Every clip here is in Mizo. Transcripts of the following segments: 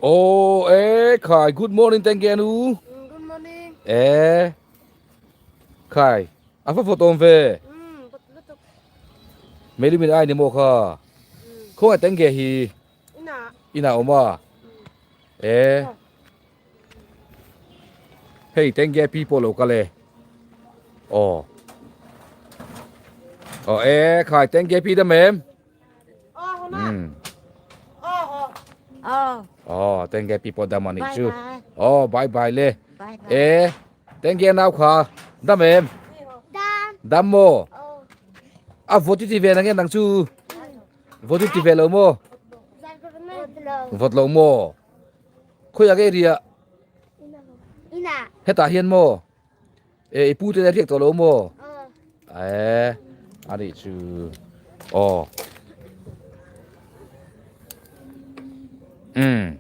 Oh, eh, khai, good morning, thank you, anu. Good morning. Eh, khai, a fa fotom ve. Meli min ai ni mo kha. Kho ai tengge hi. Ina. Ina oma. Eh. Hei tengge pi pawh lo kal e. Aw. Aw e khai tengge pi dam em? Hmm. Aw tengge pi pawh dam ani chu. Aw bye bye le. E tengge nau kha dam em? Dam. Dam maw? A vawt i ti ve nang nge nang chu? Vawt i ti ve lo maw? Vawt lo maw? Khawiah nge riah? Hetah hian maw? E i pu te riak tawh lo maw? E a nih chu. Aw. Um.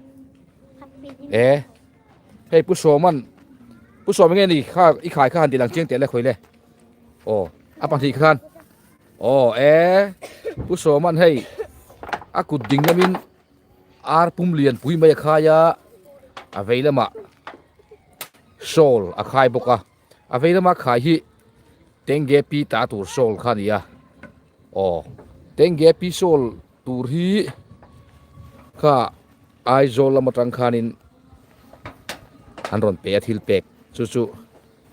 E hei pu Sawman pu Sawma nge ni kha i khai kha han ti lang chiang teh le khawi le. Aw a pahnih khan. Aw e pu Sawman hei a kut ding lamin Ar pum lian pui mai a khai a, a vei lamah shawl a khai bawk a, a vei lama khai hi tengge pi ta tur shawl kha a ni a, aw tengge pi shawl tur hi kha Aizawl lam atang khanin an rawn pe a thil pek chu chu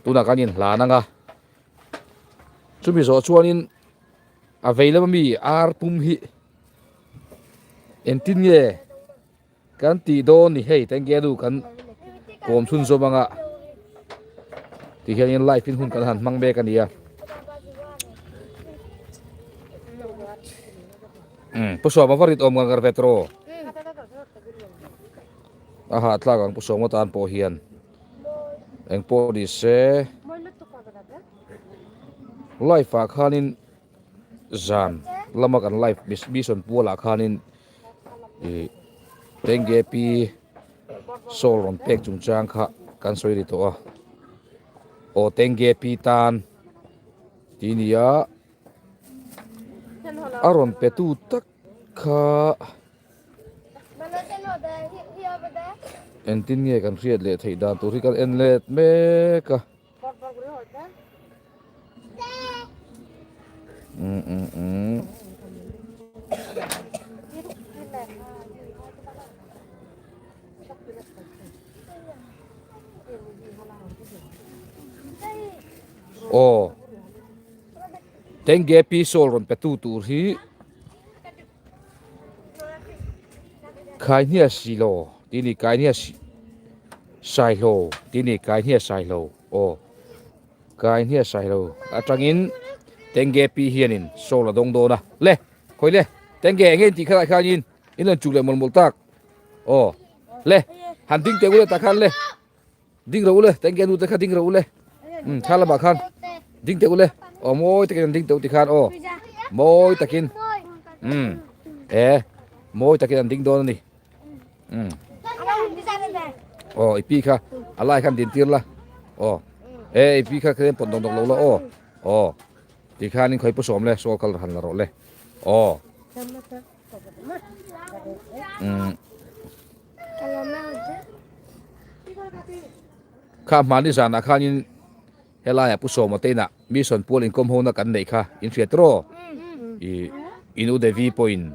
tunah kan inhlan ang a, chumi zawh chuanin a vei lama mi ar pum hi. Engtin nge kan tih dawn ni hei tengge nu kan kawm chhun zawm anga ti hianin live in hun kan han hmang mek a nia um pu sawma va rit awm ngar ngar ve tawh a hahthlak ang pu sawma tan pawh hian engpawh ni se live ah khanin. Zan lama kan live mission pualah khanin ih tengge pi sawl rawn pek chungchang kha kan sawi ri tawh a aw tengge pi tan tih nia a rawn pe tu tak kha engtin nge kan hriat leh theih dan tur hi kan en let mek a. Aw tengge pi sawl rawn pe tu tur hi Khaihnia Silo tih a ni Kaihnia Saihlo tih a ni Kaihnia Saihlo aw Kaihnia Saihlo atangin Tengge pi hianin sawl a dawng dawn a le khawi le Tengge eng nge in tih khalai khanin in rawn chuk leh mawlh mawlh tak aw le han ding teh u le tah khan le ding rawh u le Tengge nu te kha ding rawh u le um thla lamah khan ding teh u le aw mawi takin an ding teh u tikhan aw mawi takin um e mawi takin an ding dawn a ni um aw i pi kha a lai khan din tir la aw e i pi kha khen pawt dawk dawk lo la aw aw tikhanin khawi pu sawm le sawl kal han la rawh le aw um Kha hmani zanah khanin helaiah Pu Sawma te inah Mission Pual inkawm hona kan neih kha in hriat rawh. I in U Devi pawhin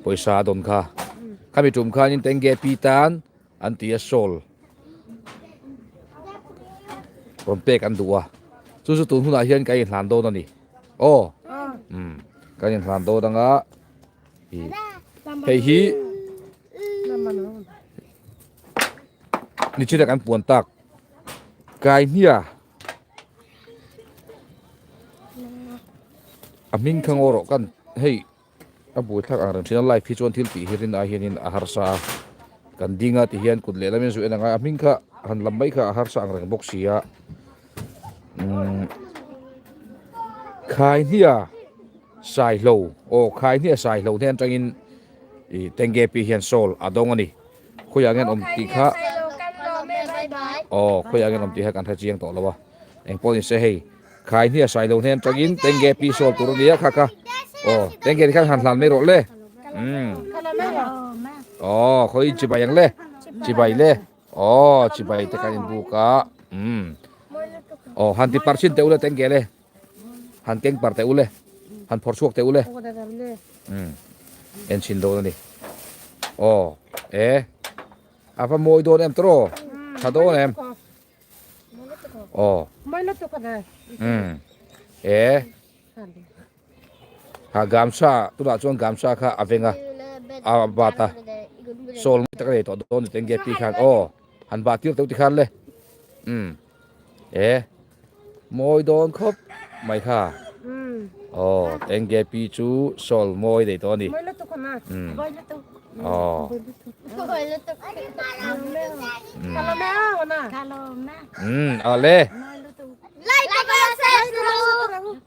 pawisa a dawn kha. Khami tum khanin Tengge pi tan an ti a shawl rawn pek an duh a. Chu chu tun hunah hian kan inhlan dawn a ni. Aw. Umm kan inhlan dawn anga i hei hi Nichina kan puan tak kai hnia. A hming kha ngaw rawh kan hei a buaithlak ang reng thin a live hi chuan thil tih hi rin ai hianin a harsa a kan ding a ti hian kut lehlamin zu en a ngai a hming kha han lam mai kha a harsa ang reng bawk si a umm khaihnia saihlo aw khaihnia saihlo hnen atangin ih tengge pi hian sawl a dawng a ni khawiah nge an awm tih kha aw khawiah nge an awm tih kha kan hre chiang tawh lo a engpawh ni se hei. Khai hnia sai lo hnen tangin tenge pi sawl tur ania kha kha aw tenge ti khan han hlan mai rawh le umm aw khawi chibai ang le chibai le aw chibai te khan in buk a umm aw han ti par chin teh u le tenge le han keng par teh u le han phawrh chhuak teh u le umm en chhin dawn ani aw e a va mawi dawn em tawh tha dawn em. Aw. Umm. E. Ha gamsa tunah chuan gamsa kha a veng a a bat a sawl mai tak a nei tawh dawn ni tenge pi khan aw han bah tir teuh ti khan le umm e mawi dawn khawp mai kha aw tenge pi chu sawl mawi nei tawh a ni umm aw. Um ale.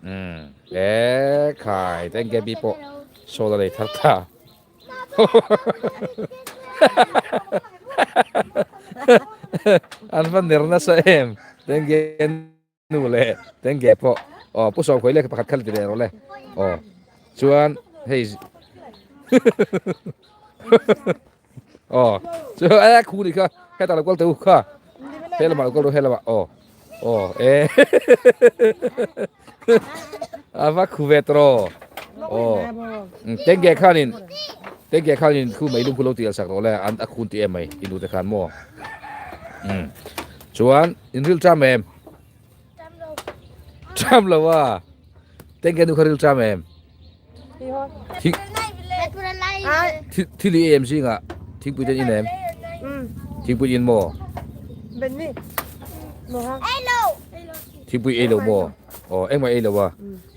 Um e khai ten ke bi pawh sola lei thar ta. An va ner nasa em ten ke Nu leh Tengge pawh aw Pu Sawmkhawi lehkha pakhat kha la ti leh rawh le aw chuan hei aw chu e khu ni kha hetah lo kal teh u kha he lamah lo kal rawh he lamah aw aw e a va khu ve tawh aw Tengge khanin Tengge khanin khu mei lung khu lo ti alh sak rawh le an a khun ti em mai i nu te khan maw um chuan In ril ṭam em? Ṭam lo. Ṭam lo a. Tengke nu kha ril ṭam em? Thil i em zingah thingpui ten in em? Thingpui in maw? Thingpui ei lo maw? Aw, engmah ei lo a.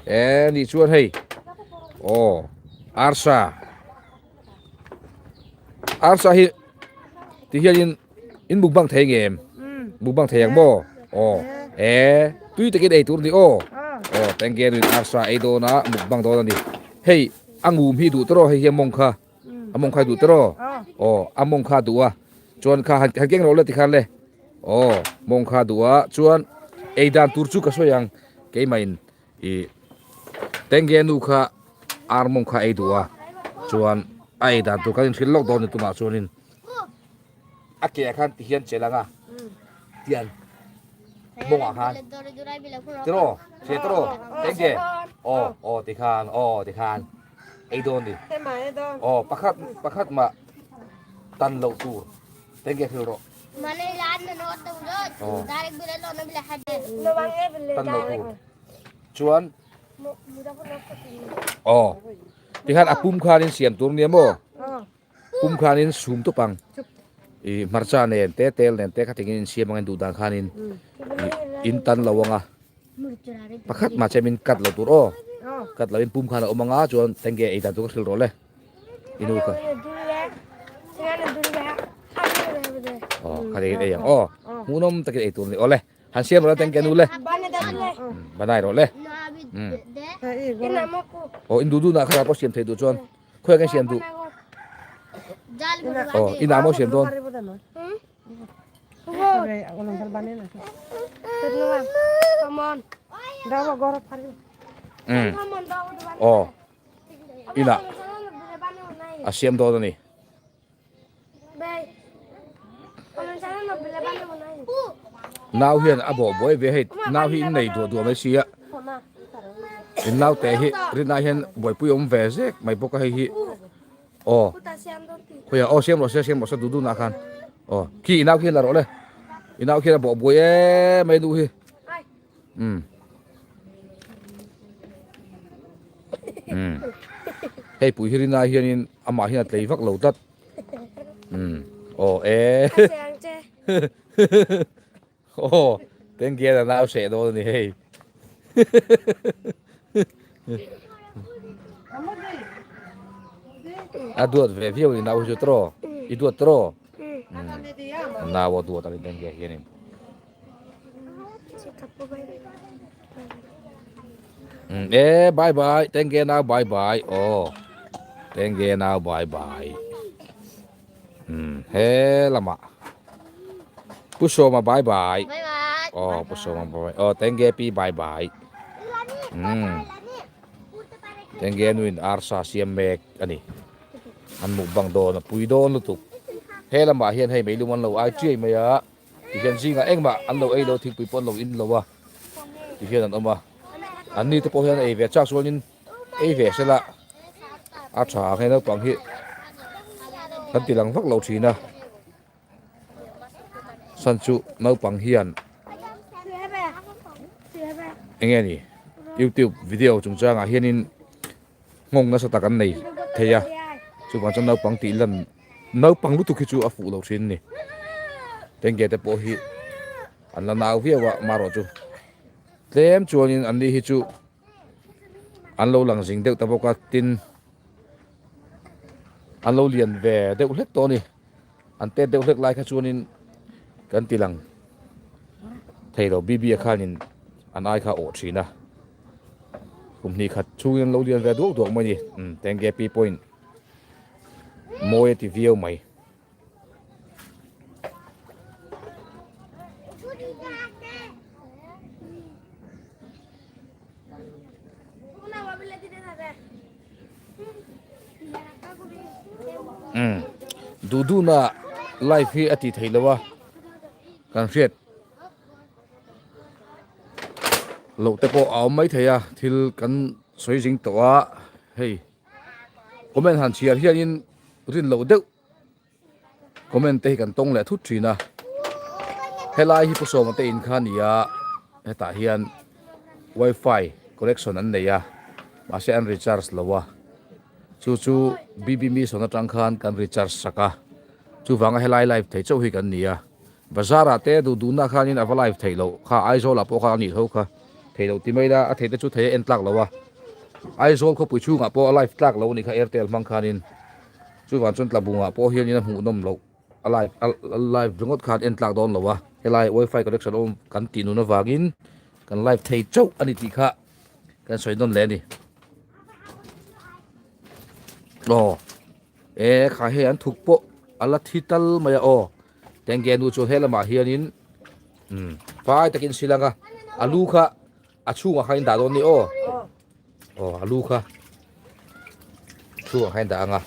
E nih chuan hei. Aw, arsa. Arsa hi ti hianin in mukbang thei nge em mukbang thei ang maw aw e tui takin ei tur ni aw aw tengge nuin arsa ei dawn a mukbang dawn a ni hei a ngum hi duh tawh hei hi a mawng kha a mawng kha duh tawh aw a mawng kha duh a chuan kha han keng rawh le tikhan le aw mawng kha duh a chuan ei dan tur chu ka sawi ang keimah in I Tengge nu kha ar mawng kha ei duh a, chuan a ei dan tur kan inhrilh lawk dawn ni tunah chuanin a ke ah khan ti hian chelh ang a, tian mawngah khan tiraw hria tiraw Tengge aw aw ti khan aw ti khan ei dawn ni aw pakhat pakhat mah tan loh tur Tengge hrilh rawh. Tan lo tur chuan aw tikhan a pum khanin siam tur nia maw pum khanin sum tawp ang ih hmarcha nen te tel nen te kha tingin in siam angin duh dan khanin ih in tan lo anga pakhat mah che min cut lo tur aw cut lo in pum khan a awm anga chuan tenge ei dan tur ka hrilh rawh le. Inu ka. Oh, khari ei ang. Oh, hmuhnawm takin ei tur ni. Awle, han siam rawh le tengke nu le. Banai rawh le. Oh, in duh duh nah khara pawh siam thei duh chuan. Khawi kan siam duh. Oh, ina maw siam dawn. Oh. Inah a siam dawn a ni. Nau hian a bawh buai ve hei nau hi in nei duah duah mai sia in nau te hi rinai hian buaipui awm ve zek mai bawk a hei hi aw khawiah aw siam rawh se siam rawh se duh duh nah khan aw khi i nau khian la rawh le i nau khian a bawh buai em mai nu hi. Um. Um. Hei pui hi rinai hianin amah hian a tlei vak lo tlat. Um. Aw e. Aw, tengge na nau seh dawn a ni hei. A duat ve viau i nau hi chu tawh i duat tawh nau a duat a ni tengge hianin. E bye bye tengge nau bye bye aw tengge nau bye bye he lamah Pu Sawma bye bye aw Pu Sawma bye bye aw tengge pi bye bye Tengge nuin arsa siam mek a ni. An mukbang dawn a pui dawn lutuk. He lamah hian hei meilum an lo ai chiai mai a, tihian zingah engmah an lo ei lo, thingpui pawh an lo in lo a, tihian an awm a. An ni te pawh hian ei ve chak chuanin ei ve sela a tha ang hei naupang hi kan ti lang vak lo thin a. San chu naupang hian enge ni youtube video chungchangah hianin nghawng nasa tak an nei thei a chuvang chuan naupang tih lan naupang lutuk hi chu a fuh lo thin a ni tengge te pawh hi an la nau viau a marawh chu tlem chuanin an ni hi chu an lo lang zing deuh ta bawk a tin an lo lian ve deuh hlek tawh a ni an tet deuh hlek lai kha chuanin kan ti lang thei lo bb a khanin an ai kha a awh thin a. Kum hnih khat chhungin an lo lian ve duak duak mai a ni. Umm Tengge pi pawhin mawi a ti viau mai. Umm duh duhna live hi a ti thei lo a kan hriat. Loh te pawh a awm mai thei a thil kan sawi zing tawh a hei comment han chhiar hianin rin loh deuh comment te hi kan tawng leh thut thin a helai hi pu sawma te in kha a ni a hetah hian wifi connection an nei a mahse an recharge lo a chu chu bb mission atang khan kan recharge sak a chuvanga helai live thei chauh hi kan ni a. Bazar ah te duh duhna khanin a va live theih loh kha Aizawl ah pawh kha a nih tho kha theih loh ti mai la a theih te chu thei a en tlak lo a Aizawl khawpui chhungah pawh a live tlak lo a nih kha Airtel hmang khanin chuvang chuan Tlabung ah pawh hianin a hmuh nawm loh a live a live ringawt khan en tlak dawn lo a helai wifi connection awm kan tih nun avangin kan live thei chauh a ni tih kha kan sawi nawn leh a ni aw e kha hei an thuk pawh a la thi tal mai a aw. Tengge nu chuan he lamah hianin umm fai takin sil anga a lu kha a chhungah khan in dah dawn ni aw aw a lu kha chhungah khan in dah anga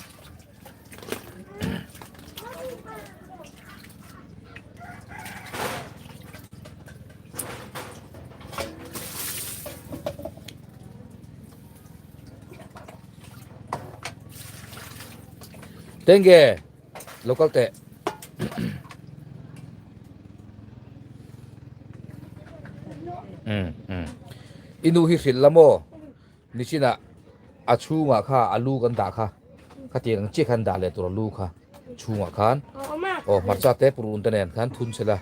Tengge Lo kal teh. I nu hi hrilh la maw? Nichinah a chhungah kha a lu kan dah kha. Khatiang ang chiah khan dah leh tur a lu kha chhungah khan. Aw hmarcha te purun te nen khan thun sela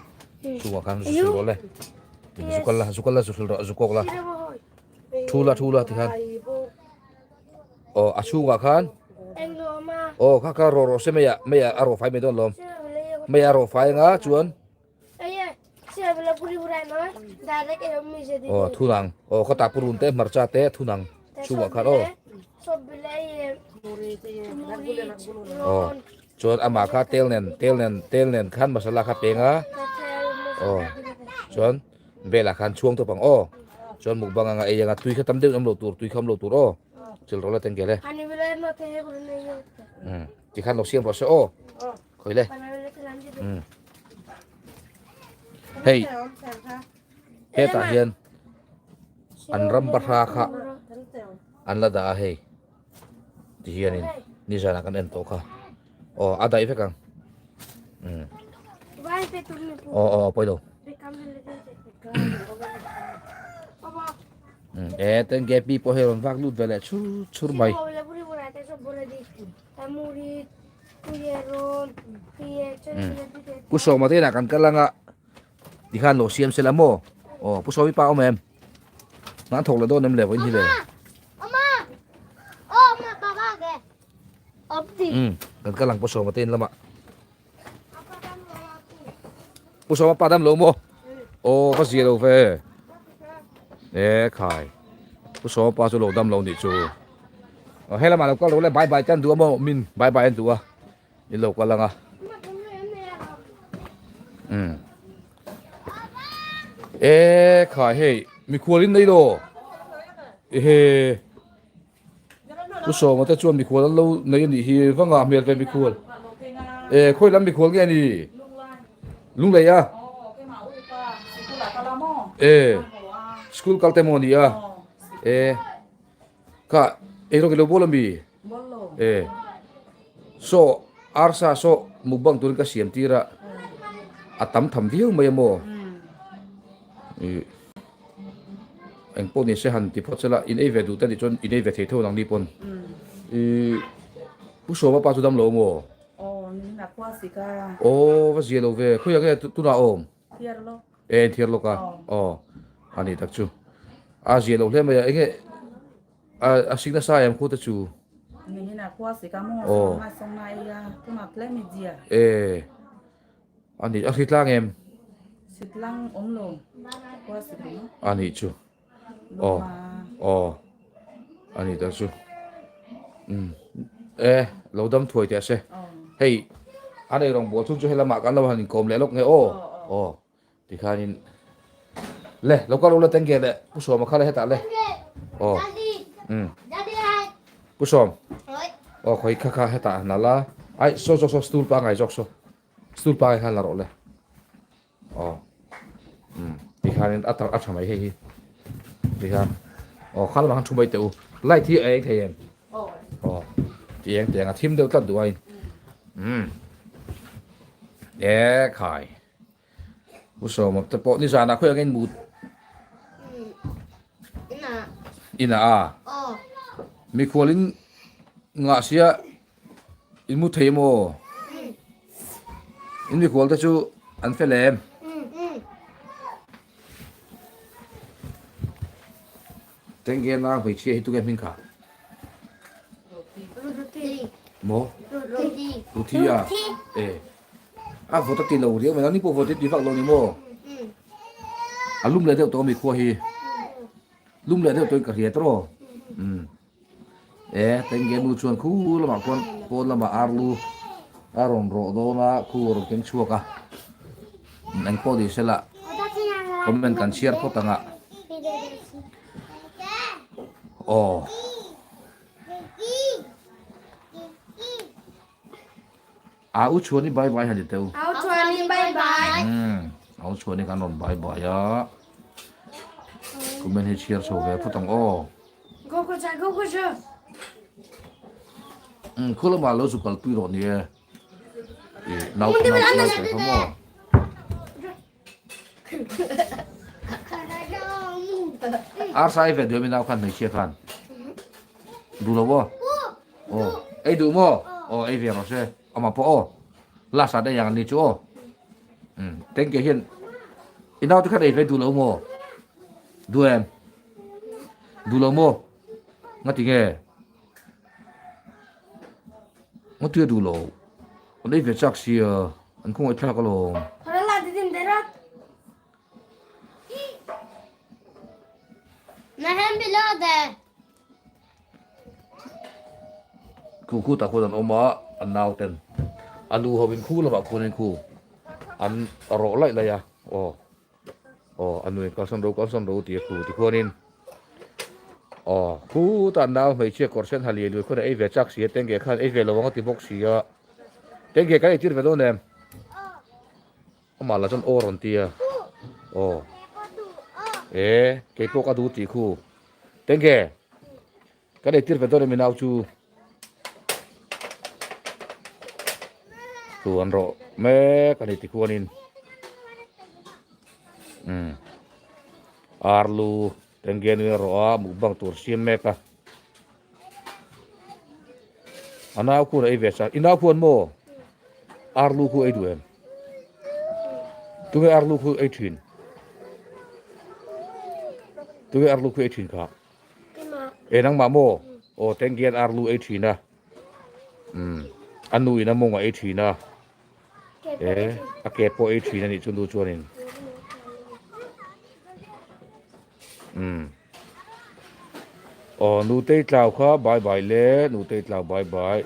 chhungah khan zu hrilh rawh le. Zu kal la, zu kal la, zu hrilh rawh, zu kawk la. Thu la, thu la tikhan. Aw a chhungah khan aw kha kha rawh rawh se mei ah mei ah a rawh fai mai dawn lawm mei ah a rawh fai anga chuan aw thunang aw khawtah purun te hmarcha te thunang chhungah khan aw aw chuan amah kha tel nen tel nen tel nen khan masala kha peng a aw chuan Velah khan chhuang tawp ang aw. Chuan mukbang anga ei anga tui kha tam deuhin awm lo tur, tui kha awm lo tur aw. Chil rawh la teng kel e. Um, ti khan lo siam rawh se aw. Khawi le. Um. Hei, hetah hian an ram bahra kha an la dah a hei. Ti hianin nizanah kan en tawh kha. Aw, a daih vek ang. Um. Aw, aw, pawi lo. Um, e, ten gapi pawh hei rawn vak lut ve leh chur chur mai. Um. Pu Sawma te inah kan kal anga tikhan lo siam sela maw? Aw, Pu Sawmi pa awm em? Hna an thawk leh dawn em le vawiin hi le? Um kan kal ang Pu Sawma te in lamah. Pu Sawma pa dam lo maw? Aw ka zia lo ve. E khai. Pu Sawma pa chu lo dam lo nih chu. He lamah lo kal lo le bye bye te an duh a maw min bye bye an duh a. In lo kal ang a. Um. E khai hei mikhual in nei lo. Ehe. Pu Sawma te chuan mikhual an lo nei a nih hi va ngah hmel ve mikhual. E khawi lam mikhual nge a ni? Lunglei a? E school kal te maw a ni a? E kha eirawng i lo bawl a mi? E saw arsa saw mukbang turin ka siam tir a a tam tham viau mai a maw? Ih. Eng pawh ni se han ti phawt sela in ei ve duh te nih chuan in ei ve thei tho nang ni pawn. Ih Pu Sawma pa chu dam lo maw? Aw ni a khua si ka. Aw va zia lo ve khawiah nge tunah awm? Thiar lawk. E thiar lawk a aw a ni tak chu a zia lo hle mai a enge a a sik nasa em khu te chu? Ni a khua si ka maw sawma sawma ei a tunah tlem i zia. E A nih, a hritlang em? Hritlang awm lo, khua si lo. A nih chu. Aw, aw. A nih tak chu. Um, e, lo dam thuai teh se. Hei, a nei rawng bawl thung chu helamah kan lo han inkawm leh lawk nge aw. Aw, tikhanin le, lo kal ula tenge le, Pu Sawma kha le hetah le. Aw, um. Pu Sawm. Aw, khawi kha kha hetah nalh a. Ai, saw zawk saw stool pangngai zawk saw. Stool pangai khan la rawh le. Aw. Um. Ti khanin a a tha mai hei hi. Ti khan. Aw kha lamah khan thu mai teh u. Light hi a eng thei em? Aw. Ti eng teng a thim deuh tlat duh a in. Um. E khai. Pu Sawma te pawh nizanah khawi angin mut. Inah a. Mikhualin ngah sia In mu thei maw? In mikhual te chu an fel em? Tengge nang hmeichhia hi tunge hming kha? Maw? Ruthi a? E. A vawt a ti lo riau mai a, ni pawh vawt hi ti vak lo ni maw? A lum leh deuh tawh a mikhua hi. Lum leh deuh tawhin ka hria tawh. Umm. E Tengge nu chuan khu lamah khuan pawn lamah arlu a rawn rawh dawn a, khu a rawn keng chhuak a. Eng pawh ni sela comment kan chhiar phawt ang a. Aw. A u chuan i bye bye han ti teu. Au chuan i bye bye. Umm au chuan i kan rawn bye bye a. Comment hi chhiar chho ve phawt ang aw. Go go cha go go cha. Umm khu lamah lo chu kalpui rawh ni e. I nau nau nau te kha maw. Arsa ei ve duh em i nau khan hmeichhia khan. Duh lo aw. Aw ei duh maw? Aw ei ve rawh se. Amah pawh aw. Last ah daih ang an ni chu aw. Umm tengke hian i nau te khan ei ve duh lo maw? Duh em? Duh lo maw? Ngati nge? Ngati a duh lo. An ei ve chak sia an khawngaih thlak alawm. Khu khu tah khuan an awm a, an nau ten a lu ho in khu lamah khuan in khu an rawh laih laih a aw aw a nu in kalsan ro kalsan ro tih a khu tikhuanin aw khutah an nau hmeichhia kawr sen ha lian lui khuan a ei ve chak si a tengge khan ei ve lo ang a ti bawk si a tengge kan eitir ve dawn em Amah lah chuan aw rawn ti a, aw e kei pawh ka duh tih khu tengge kan eitir ve dawn em i nau chu tu an rawh mek a ni ti khuanin umm arlu tengge nui a rawh a mukbang tur siam mek a a nau khuan a ei ve sa i nau khuan maw arlu khu ei duh em tunge arlu khu ei thin tunge arlu khu ei thin kha e nangmah maw aw tengge hian arlu ei thin a. Umm a nu in a mawng a ei thin a, e a ke pawh ei thin a nih chu nu chuanin. Umm aw nutei tlau kha bye bye le nutei tlau bye bye.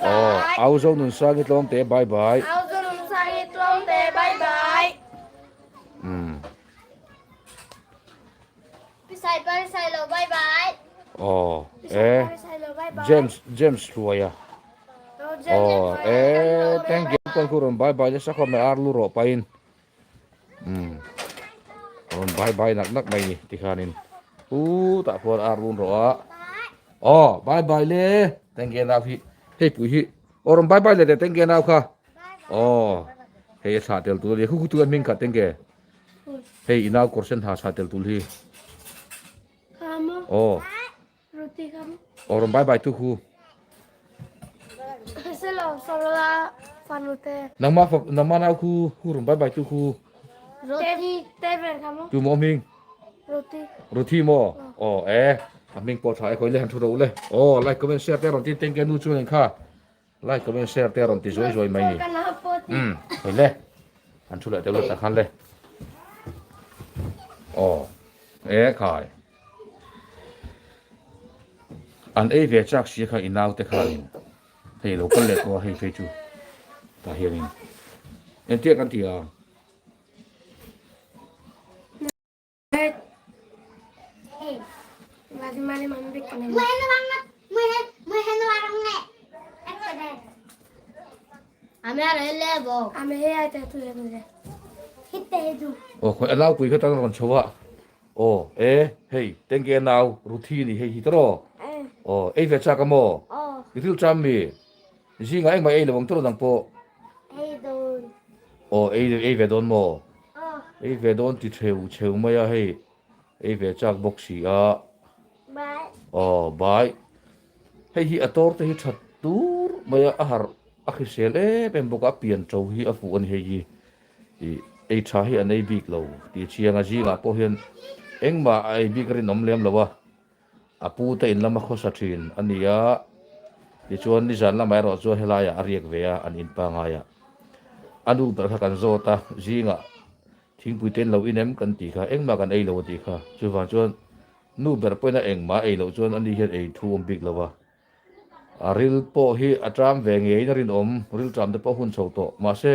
Aw au zo nun sang i tlawm te bye bye. Au zo nun sang i tlawm te bye bye. Umm. Pisai parisai lo bye bye. Aw e James James Hruaia. Aw e thank you kan khu rawn bye bye nasa khawp mai ar lu rawh pahin. Umm rawn bye bye nak nak mai ni tikhanin u tah khuan ar lun rawh a. Aw bye bye le thank you nau hi hei pui hi aw rawn bye bye le teh thank you nau kha. Aw hei a thlah tel tur a ni khu khu tu an hming khat thank you. Hei i nau kawr sen ha chha tel tul hi. Aw. Aw rawn bye bye tu khu. Nangmah fa nangmah nau khu khu rawn bye bye tu khu. Tu maw hming? Ruthi maw? Aw e a hming pawh tha e khawi le han thu ro le. Aw like comment share te rawn tin teng ke nu chuan in kha. Like comment share te a rawn ti zuai zuai mai ni. Umm hei le an thu leh deuh lut ah khan le. Aw e khai. An ei ve chak sia kha i nau te khanin hei lo kal leh tawh a hei phei chu tah hianin engtia kan ti ang. Aw khawi a naupui kha tan rawn chho a aw e hei tengge nau Ruthi ni hei hi tawh aw ei ve chak a maw i thil cham mi zingah engmah ei lo ang tawh nang pawh aw ei ei ve dawn maw ei ve dawn ti cheu cheu mai a hei ei ve chak bawk si a aw bai hei hi a tawr te hi that tur mai a a harh a hrisel em em bawk a a pian to hi a fuh a ni hei hi ih ei tha hi an ei bik lo tih chiang a zingah pawh hian engmah a ei bik a rinawm lem lo a. A pu te in lama khawsa thin a ni a, tichuan nizan lamah erawh chuan helaiah a riak ve a, an in pangai a. A nu ber kha kan zawt a, zingah thingpui te in lo in em kan tih kha, engmah kan ei lo a tih kha. Chuvang chuan nu ber pawhin a engmah a ei loh chuan ani hian ei thu awm bik lo a. A ril pawh hi a ṭam ve ngeiin a rinawm, ril ṭam te pawh hun chho tawh. Mahse,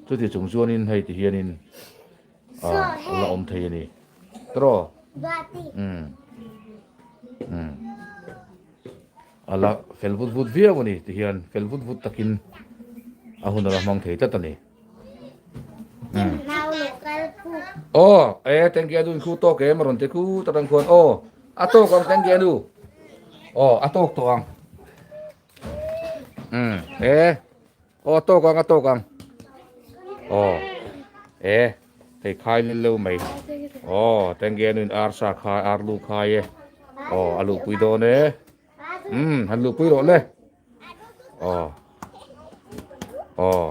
chuti chung chuanin hei ti hianin a la awm thei a ni. Tawh? Umm. Umm. A la fel vut vut viau a ni ti hian fel vut vut takin a hun a la hmang thei tlat a ni. Umm. Aw, e tengge a nu in khu tawk em a rawn ti khu tak ang khuan aw. A tawk ang tengge a nu. Aw a tawk tawh ang. Umm e aw a tawk ang a tawk ang. Aw e hei khai lel lo mai. Aw tengge a nu in arsa khai arlu khai e. Aw a luhpui dawn e. Umm han luhpui rawh le. Aw aw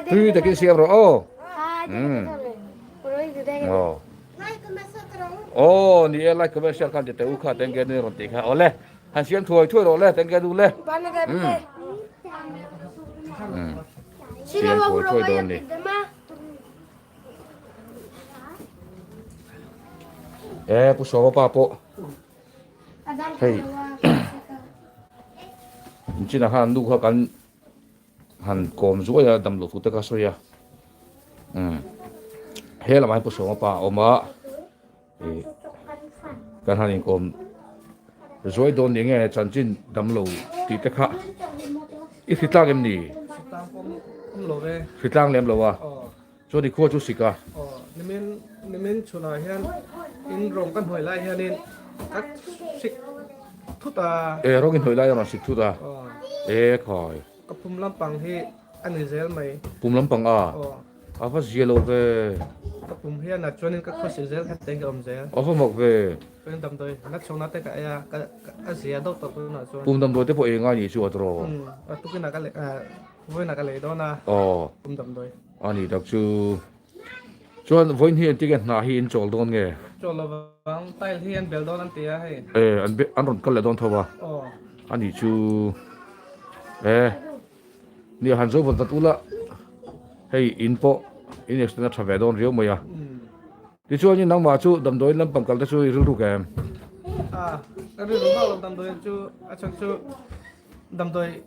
tui takin siam rawh aw. Umm aw aw ni e like comment share khan ti teh u kha tengge nu rawn tih kha awle han siam thuai thuai rawh le tengge nu le. Umm umm siam thuai thuai dawn ni. E pu Sawma pa pawh. Hei chinah khan nu kha kan han kawm zuai a damlo thu te kha sawi a umm he lamah hian pu sawma pa a awm a ih kan han inkawm zuai dawn ni nge chanchin damlo tih te kha i hritlak em ni hritlang lem lo a. Chuan i khua chu sik a. Aw, nimin nimin chhunah hian in rawng ka hnuai lai hianin ka sik thut a. E, rawng i hnuai lai a rawn sik thut a. Aw. E khai. Ka pum lampang hi a ni zel mai. Pum lampang a? Aw. A va zia lo ve. Ka pum hian a chuanin ka khawsik zel kha teng ka awm zel. A va mak ve. Chuanin damdawi na chhawkna te ka ei a, ka a zia deuh tawh tunah chuan. Pum damdawi te pawh ei ngai ni chu a tawrh. Umm, a tukinah ka leh, vawiinah ka lei dawn a. Aw. Pum damdawi. A ni tak chu. Chuan vawiin hi engtin nge hna hi in chawl dawn nge? Chawl lovang, tile hi an bel dawn an ti a hei. E, an an rawn kal leh dawn tho a. Aw. Ani chu e nia han zo vat vat ula hei in pawh in accident a tha ve dawn riau mai a tichuanin nangmah chu damdawiin lampang kal te chu i rilru em? A ka rilru vak lo damdawiin chu a chhan chu damdawi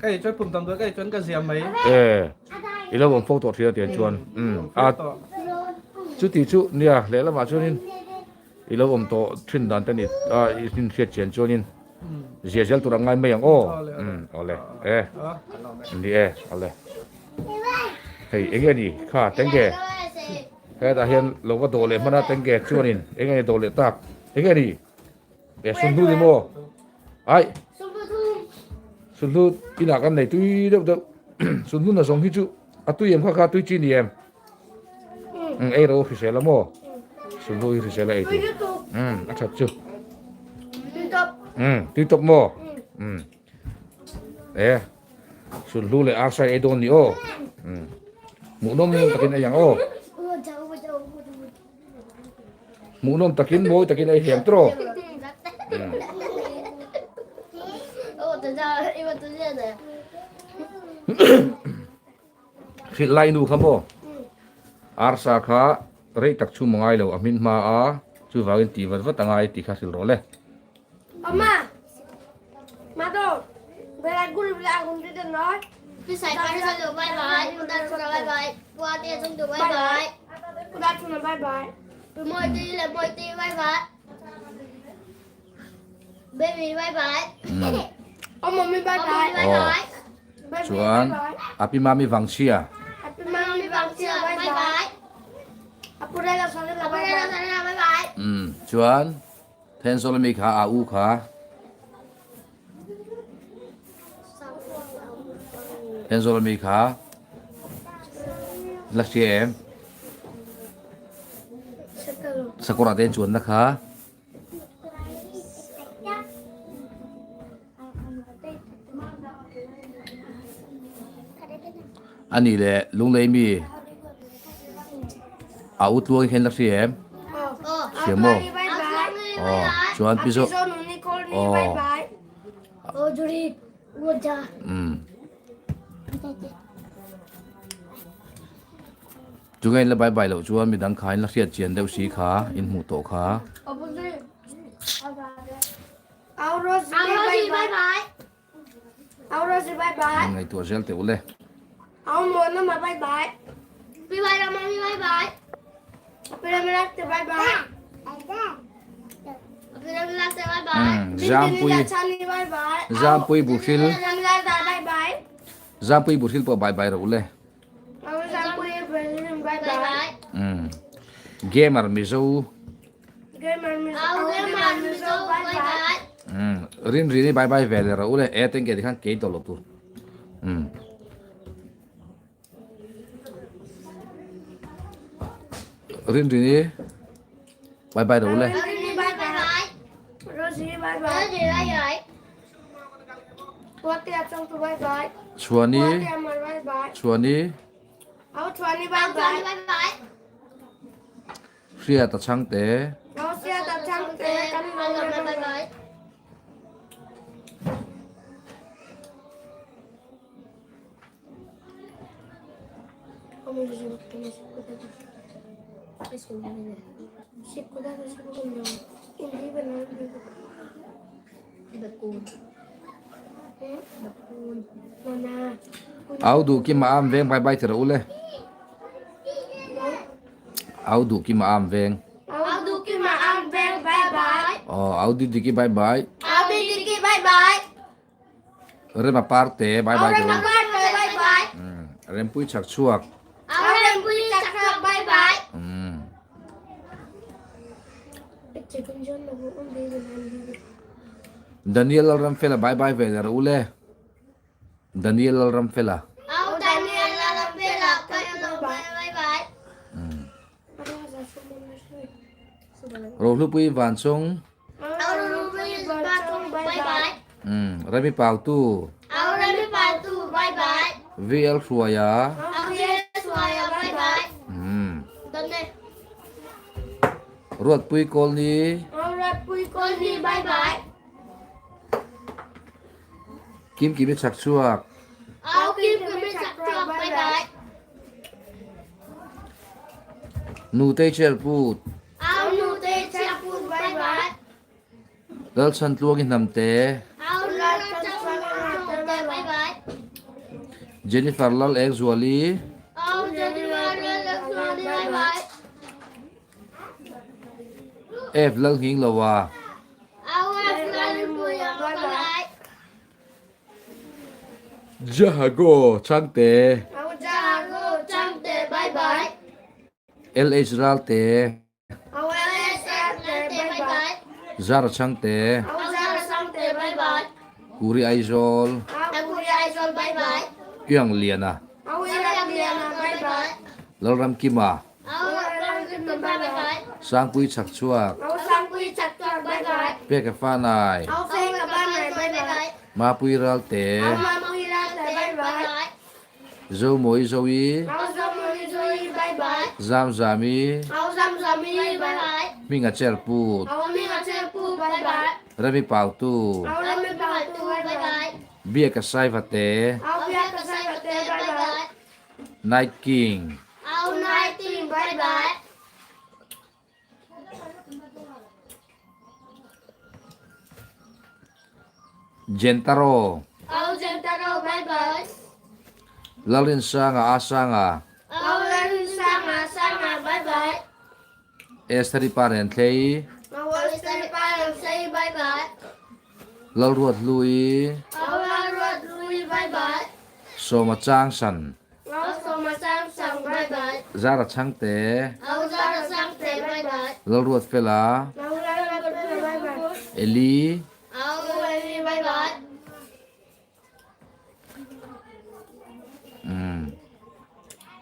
ka ei chuan pum damdawi ka ei chuan ka zia mai. E i lo awm fo tawh thin a tiang chuan a chuti chu nia lehlamah chuanin I lo awm tawh thin dan te ni a i hnin hriat chian chuanin zia zel tur a ngai mai ang aw. Umm awle e ni e awle hei enge ni kha tenge hetah hian lo va dawh leh hman a tenge chuanin enge ni dawh leh tak enge ni e sunhlu ni maw ai sunhlu inah kan nei tui deuh deuh sunhlu na zawng hi chu a tui em kha kha tui chi ni em. Umm ei ro hrisel a maw? Sulhu hi hrisel a ei tur. Umm a that chu. Umm tui tawp maw? Umm e sulhu leh arsa ei dawn ni aw. Umm hmuhnawm takin ei ang aw. Hmuhnawm takin mawi takin ei hiam tawh. Umm. Hrilh lai nu kha maw? Arsa kha rei tak chhum a ngai lo, a hmin hma a, chuvangin tih vat vat a ngai tih kha hrilh rawh le. Chuan Api Mami Vangchhia. Umm chuan Thenzawl ami kha a u kha Thenzawl ami kha la hria em? Sakawrah te an chuanna kha. A nih leh Lunglei mi a u tluang hian la hria em? Hria maw? Aw chuan pi zawh aw umm. Chunga in la bai bai loh chuan midang kha in la hriat chian deuh si kha in hmuh tawh kha. In ngaihtuah zel teh u le. Zampui Zampui Buhril Zampui Buhril pawh bai bai rawh u le. Gamer Mizo Rin rin i bye bye ve leh rawh u le e teng ke tikhan kei tawh lo tur. Rin rin i bye bye rawh u le. Chhuani Chhuani Hriata Chhangte Au duh kim a am veng bai bai ti rawh u le. Au duh kim a am veng. Au duh kim a am veng bai bai. Aw au di diki bai bai. Au di diki bai bai. Rema parte bye bye Rema parte bye bye. Rempui chak chhuak. Rempui chak chhuak bye bye. Daniel Lalramfela bye bye ve ler u le. Daniel Lalramfela. Au Daniel Lalramfela bye bye. Rohlupui Vanchung. Rohlupui Vanchung bye bye. Remi Pautu. Au Remi Pautu bye bye. VL Hruaia. VL Hruaia bye bye. Done. Ruatpui Kawlni. Ruatpui Kawlni bye bye. Kim Kimi chak chhuak. Au Kim Kimi chak chhuak bye bye. Nutei Cherput. Au Nutei Cherput bye bye. Lalchhan Tluangi Hnamte. Au Lalchhan Tluangi Hnamte bye bye. Jennifer Lal Ek Zuali. Au Jennifer Lal Ek Zuali bye bye. F Lal Nghing Loa. Au F Lal Puia bye bye. Jago Changte. Au Jago Changte bye bye. LH Ralte. Au LH Ralte bye bye. Zara Changte. Au Zara Changte bye bye. Kuri Aizawl. Au Kuri Aizawl bye bye. Iang Liana. Au Iang Liana bye bye. Lalram Kima. Au Lalram Kima bye bye. Sangpui Chakchhuak. Au Sangpui Chakchhuak bye bye. Peka Fanai. Au Peka Fanai bye bye. Mapui Ralte. Au Mapui Ralte bye bye. Zomawi Zoe. Au Zomawi Zoe bye bye. Zam Zami. Au Zam Zami bye bye. Hminga Cherput. Au Hminga Cherput bye bye. Rami Pautu. Au Rami Pautu bye bye. Biaka Saivate. Au Biaka Saivate bye bye. Night King. Au Night King bye bye. Jentaro. Au Jentaro bye bye. Lalrinsanga Asanga. Au Lalrinsanga Asanga bye bye. Estheri Parenthlei. Au Estheri Parenthlei bye bye. Lalruat Hlui. Au Lalruat Hlui bye bye. Sawma Changsan. Au Sawma Changsan bye bye. Zara Changte. Au Zara Changte bye bye. Lalruat Fela. Au Lalruat Fela bye bye. Eli. Au Eli bye bye. Umm.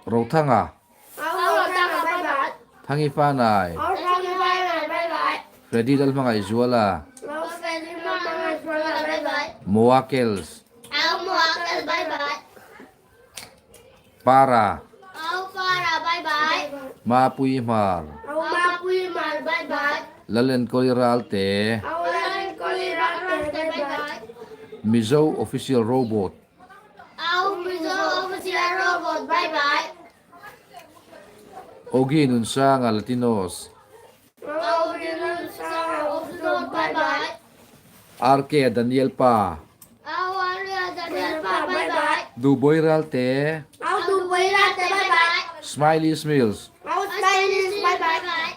Rothanga. Au Rothanga bye bye. Thangi Fanai. Au Thangi Fanai bye bye. Freddy Lalhmangaihzuala. Au Freddy Lalhmangaihzuala bye bye. Moa Kels. Au Moa Kels bye bye. Para. Au Para bye bye. Mapui Hmar. Au Mapui Hmar bye bye. Lalenkawli Ralte. Au Lalenkawli Ralte bye bye. Mizo Official Robot. Au Mizo Official Robot bye bye. Ogie Nunsanga Latinos. Au Ogie Nunsanga Latinos bye bye. RK Daniel Pa. Au RK Daniel Pa bye bye. Duboy Ralte. Au Duboy Ralte bye bye. Smiley Smills. Au Smiley Smills bye bye.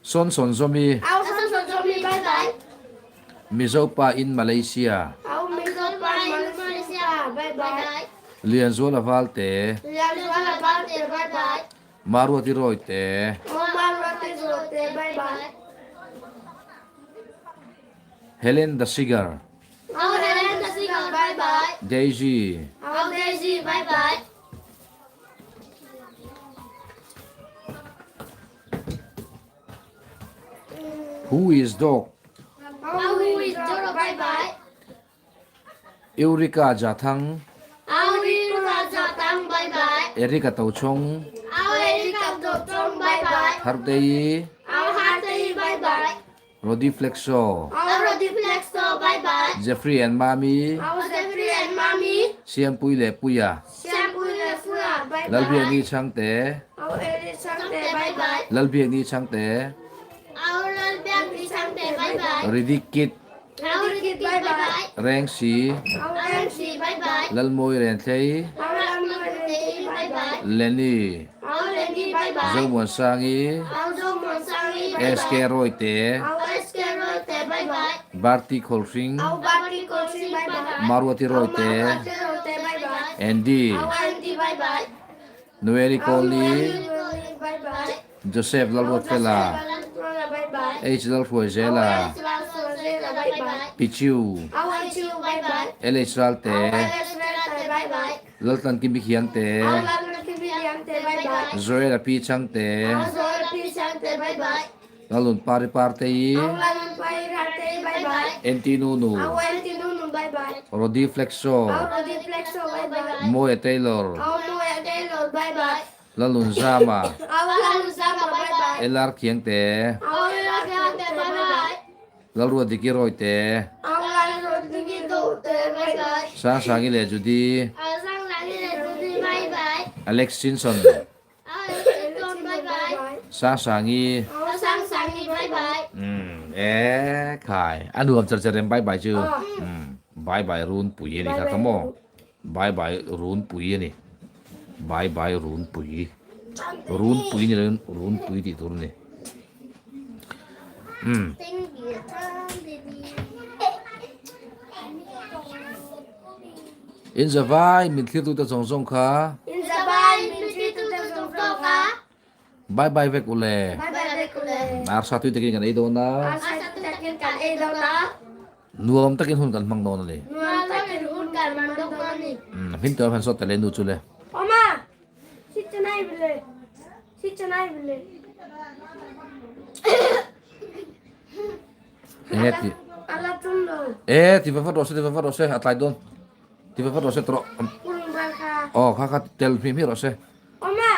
Son Son Zomi. Au Son Son Zomi bye bye. Mizo Pa in Malaysia. Au Mizo Pa in Malaysia bye bye. Lianzuala Valte. Lianzuala Valte bye bye. Maruati Royte. Au Maruati Royte bye bye. Helen the Sigar. Au Helen the Sigar bye bye. Daisy. Au Daisy bye bye. Who is Dog? Au Who is Dog bye bye. Eureka Jathang. Au Eureka Jathang bye bye. Erika Tochong. Au Erika Tochong bye bye. Hartei. Au Hartei bye bye. Rodi Flexo. Au Rodi Flexo bye bye. Jeffrey and Mami. Au Jeffrey and Mami. Siampui leh Puia. Siampui leh Puia bye bye. Lalbiakni Chhangte. Au Eli Chhangte bye bye. Lalbiakni Chhangte. Au Lalbiakni Chhangte bye bye. Riddick Kid. Au Riddick Kid bye bye. Rengsi. Au Rengsi bye bye. Lalmawi Renthlei. Au Lalmawi Renthlei bye bye. Lenny. Au Lenny bye bye. Zomuansangi. Au Zomuansangi bye bye. SK Royte. Au SK Royte bye bye. Bharti Kholsing. Au Bharti Kholsing bye bye. Maruati Royte. Au Maruati Royte bye bye. Andy. Au Andy bye bye. Noeli Kohli. Au Noeli Kohli bye bye. Joseph Lalruatfela. H Lalhruaizela. Pichu. LH Ralte. Laltan Kimi Khiangte. Zoela P Changte. Lalun Pari Partei. NT Nunu. Rodi Flexo. Moe Taylor. Lalun Zama. LR Khiangte. Lalruat Diki Royte. Sangsangi leh Judy. Sangsangi leh Judy bye bye. Alex Simpson. Alex Simpson bye bye. Sangsangi. Sangsangi bye bye. Umm e khai a nuam char char em bye bye chu. Umm bye bye run pui a ni kha kha maw. Bye bye run pui a ni. Bye bye run pui. Run pui ni loin run pui tih tur a ni. Umm. In zavai min thlirtute zawng zawng kha. In zavai min thlirtute zawng zawng kha. Bye bye vek ule. Bye bye vek ule. Arsa tui takin kan ei dawn a. Arsa tui takin kan ei dawn a. Nuam takin hun kan hmang dawn a ni. Nuam takin hun kan hmang dawn a ni. Umm hmin tuam han sawt ta le nu chu le. Oma, si chanai bile. Si chanai bile. Enge ti. Ala tum lo. E ti va vat rawh se ti va vat rawh se a tlai dawn. Ti va vat rawh se tawh. Aw kha kha tel hmi hmi rawh se. Oma.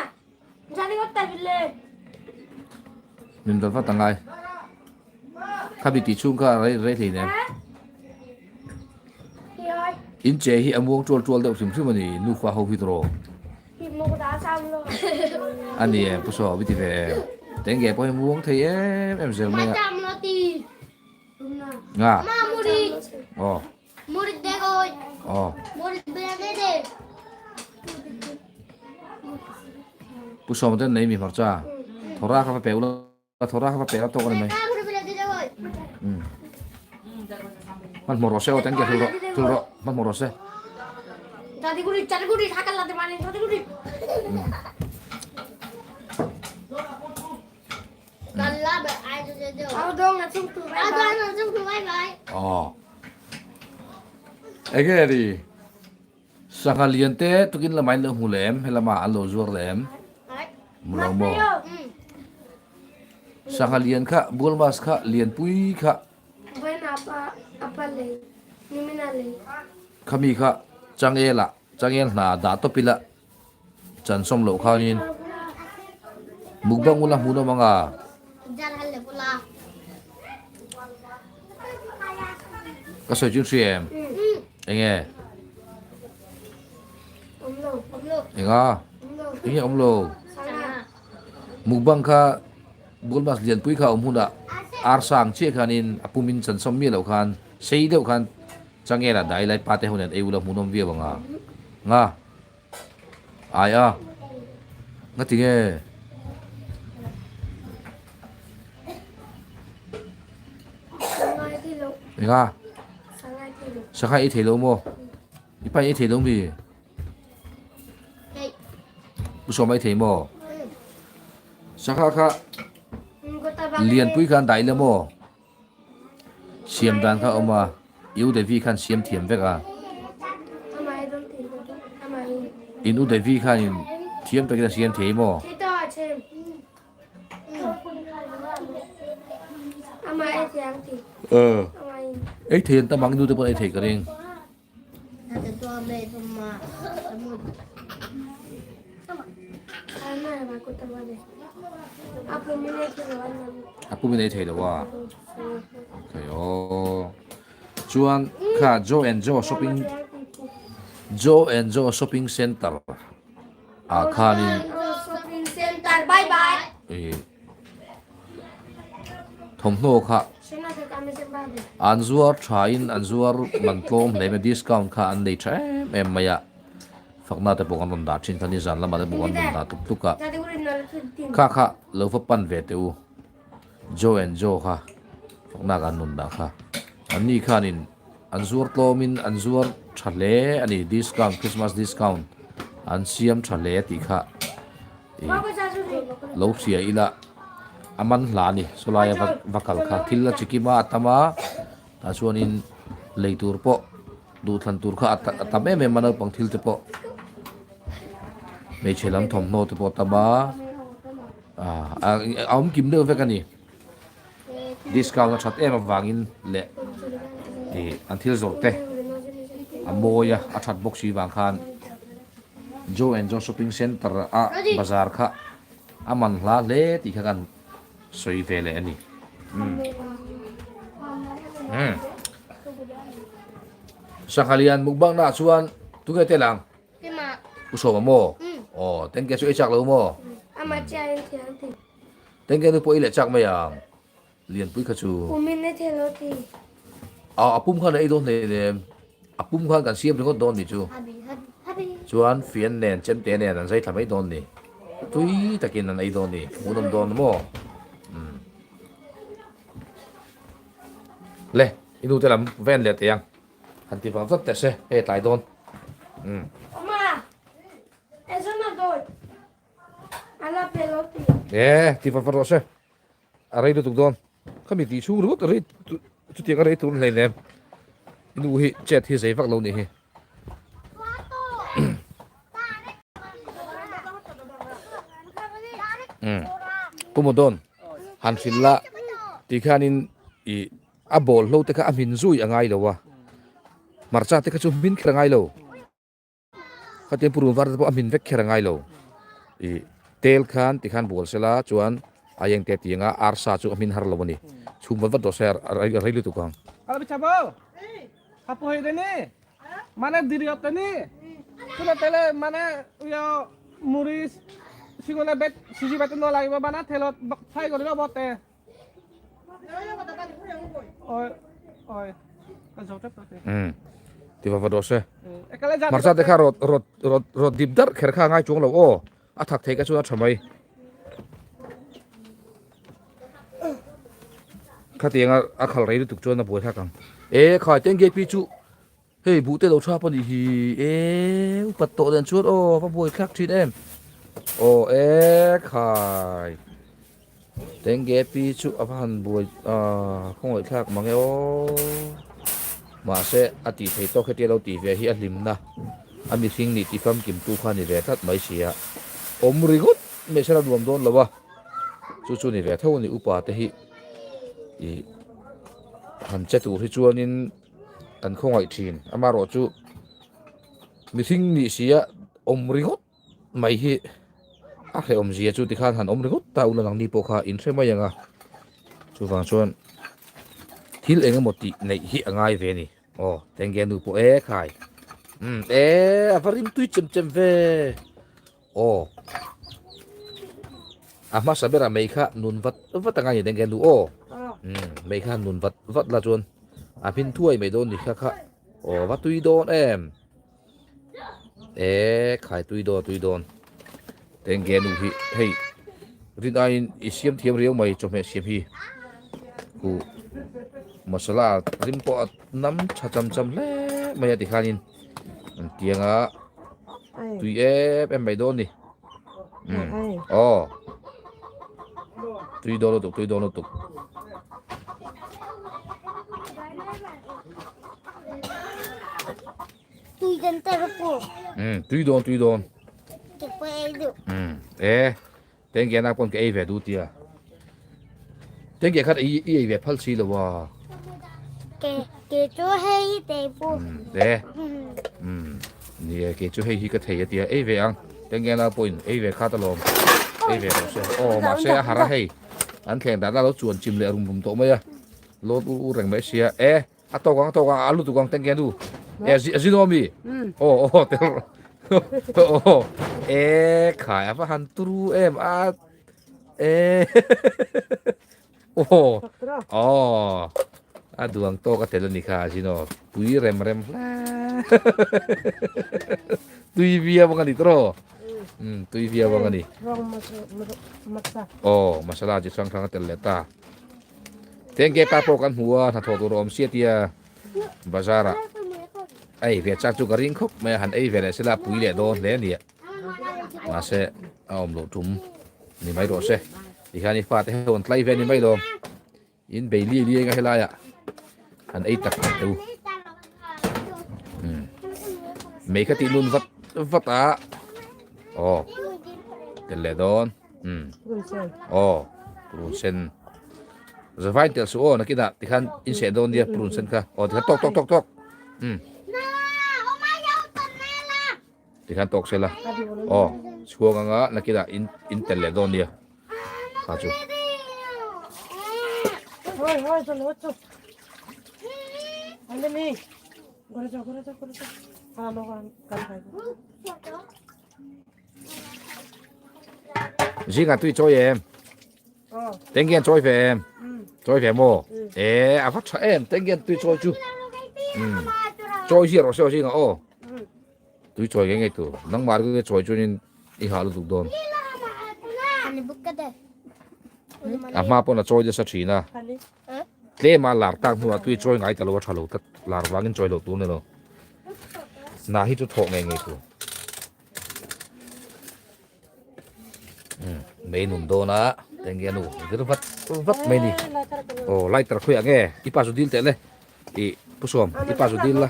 Min rawn vat angai. Khabi tih chhung kha rei rei hlei nem. In che hi a muang tual tual deuh hrim hrim a ni nufa ho hi tawh. A ni em pu saw bi ti ve em. Tenge pawh hi muang thei em em zel mai a. Nga. Aw. Aw. Pu Sawma ten nei mi hmarcha thawra kha va pe ula thawra kha va pe la tawk a ni mai. Umm. Hmanhmawh rawh se aw teng ke hril rawh hril rawh hmanhmawh rawh se. Aw. Enge ni? Sangha lian te tukin lamah in lo hmu leh em? Helama an lo zuar leh em? Hmu lo maw? Sangha lian kha, bual mas kha, lian pui kha. Khami kha changel ah, changel hna dah tawp ila. Chan sawm loh khanin mukbang ula hmuh nawm anga. Ka sawi chu in hria em? Enge? Enga? Enge awm lo? Mukbang kha Bulmas lianpui kha awm hunah arsa ang chiah khanin a pumin chan sawm miah loh khan sei deuh khan changela dai lai pa te ho nen ei ula hmuh nawm viau anga. Nga? Ai a. Nga ti nge? Enga? Sangai ei thei lo maw? I pa ei thei lo mi? Pu Sawma ei thei maw? Sangha kha lianpui khan dah ila maw? Siam dan kha a awm a, I U Devi khan siam thiam vek a. In U Devi khanin thiam takin a siam thei maw? Ei thei an tam ang, i nu te pawh an ei thei ka ring. A pumin ei thei lo a. Okay aw. Chuan kha Joe and Joe shopping Joe and Joe shopping center ah khanin Bye bye. Eh Thawmhnaw kha an zuar thain an zuar man tlawm hle mai discount kha an nei tha em em mai a fakna te pawh kan rawn dah thin kha nizan lamah te pawh kan rawn dah tuk tuk a kha kha lo va pan ve teh u Joe and Joe kha fakna kan rawn dah kha an ni khanin an zuar tlawmin an zuar tha hle a ni discount Christmas discount an siam tha hle tih kha. Lo hria ila a man hla a ni sawlaia va va kal kha thil a chi kim a a tam a tah chuanin lei tur pawh duhthlan tur kha a tam em em a naupang thil te pawh hmeichhe lam thawmhnaw te pawh a tam a ah a awm kim deuh vek a ni discount a that em avangin leh ih an thil zawrh te a mawi a a that bawk si vang khan. Joe and Joe Shopping Centre a bazar kha a man hla hle tih kha kan sawi ve leh a ni. Sangha lian mukbang naah chuan tunge tel ang? U Sawma maw? Aw, Tengke chu ei chak lo maw? Tengke nu pawh ei leh chak mai ang, Lianpui kha chu. Aw, a pum khan a ei dawn hlei nem, a pum khan kan siam ringawt dawn ni chu. Chuan fian nen chemte nen an zai thla mai dawn ni. Tui takin an ei dawn ni, hmuhnawm dawn maw? Umm. Le, i nu te lam ven leh teh ang. Han ti vang vat teh se, hei a tlai dawn. Umm. E, ti vat vat rawh se. A rei lutuk dawn. Khami tih chhung ringawt a rei chutiang a rei tur hlei nem. I nu hi chet hi zei vak lo nih hi. Umm. Pu Mawdawn, han hrilh la ti khanin i a bawl hlo te kha a hmin zui a ngai lo a, hmarcha te kha chu hmin kher a ngai lo, khatiang purun var te pawh a hmin vek kher a ngai lo, i tel khan ti khan bual sela chuan a eng te tianga arsa chu a hmin har lo a ni, chhum vat vat rawh se a rei lutuk ang. Umm ti va va rawh se. Hmarcha te kha rawt rawt rawt rawt dip darh kher kha a ngai chuang lo aw. A thak thei kha chuan a tha mai. Khatiang a a khal rei lutuk chuan a buai thlak ang. E khai tengge pi chu hei buh te lo thap a nih hi e upat tawh nen chuan aw va buai thlak thin em. Aw e khai tengge pi chu a va han buai ah khawngaih thlak mang e aw. Mahse a tih thei tawk hetia lo tih ve hi a hlimna a mihring nih tifamkim tu kha a ni ve tlat mai sia. Awm ringawt mai sela nuam dawn lo a. Chu chu ni ve tho a ni upa te hi ih han che tur hi chuanin kan khawngaih thin amaherawh chu mihring nih sia awm ringawt mai hi a hrehawm zia chu tikhan han awm ringawt ta ula nangni pawh kha in hre mai ang a chuvang chuan thil eng emaw tih neih hi a ngai ve a ni aw tenge nu pawh e khai umm e a va rim tui chem chem ve. Aw. A hmasa berah mei kha nun vat vat anga ni deng nu aw. Umm mei kha nun vat vat la chuan a hmin thuai mai dawn ni kha kha. Aw va tui dawn em. E khai tui dawn tui dawn. Tenge nu hi hei rin aiin i siam thiam riau mai chawhmeh siam hi. Ku masala rim pawh a nam tha cham cham hle mai a tikhanin tianga tui em em mai dawn ni aw tui dawn lutuk tui dawn lutuk tui dawn te pu tui dawn tui dawn e tengge na paw'n ka ei ve duh tia tengge khat i ei ve phal si lo a ke ke chu hei te pu e ni e ke chu hei hi ka thei a tia ei ve ang tengge na pawhin ei ve khat alawm ei ve rawh se aw mahse a har a hei an thleng dan a lo chuan chim leh rum rum tawh mai a lawt ur ur reng mai sia e A tawk ang a tawk ang a lutuk ang tengke nu e a zin awm i aw aw tel aw e khai a va han turu em a e aw aw a duang tawk a tel a ni kha a zin aw pui rem rem hle tui viau ang a ni tawh tui viau ang a ni aw masala chi hrang hrang a tel leh ta. Tengge pa pawh kan hmu a, hnathawh tur a awm sia tia bazar ah a ei ve chak chu ka ring khawp mai a, han ei ve leh sela a pui leh dawn hle a ni a, mahse a awm loh tum ni mai rawh se, tikhian i fate ho an tlai ve a ni mai lo, in bei liai liai anga helai ah han ei tak tak teh u, umm mei kha tih nun vat vat a, aw tel leh dawn. Umm aw purun sen zavain tel suh aw nakinah tikhan in seh dawn nia purun sen kha aw tikhan tawk tawk tawk tawk umm tikhan tawk sela aw chhuang anga nakinah in in tel leh dawn nia kha chu Zingah tui chawi em? Tenggen chawi ve em? Chawi ve maw? E a va tha em tenggen tui chawi chu. Chawi hi rawh se aw zingah aw. Tui chawi ngei ngei tur. Nangmah ringawt i chawi chuanin i hah lutuk dawn. A hma pawn a chawi nasa thin a. Tlema lar tak hnuah tui chawi ngai ta lo a tha lo tlat. Lar vangin chawi loh tur ni lo. Hna hi chu thawh ngei ngei tur. Mei nun dawn a eng nge nu vir vat vat mai ni. Aw lighter khawiah nge i pa zu dil teh le. I pu suam i pa zu dil la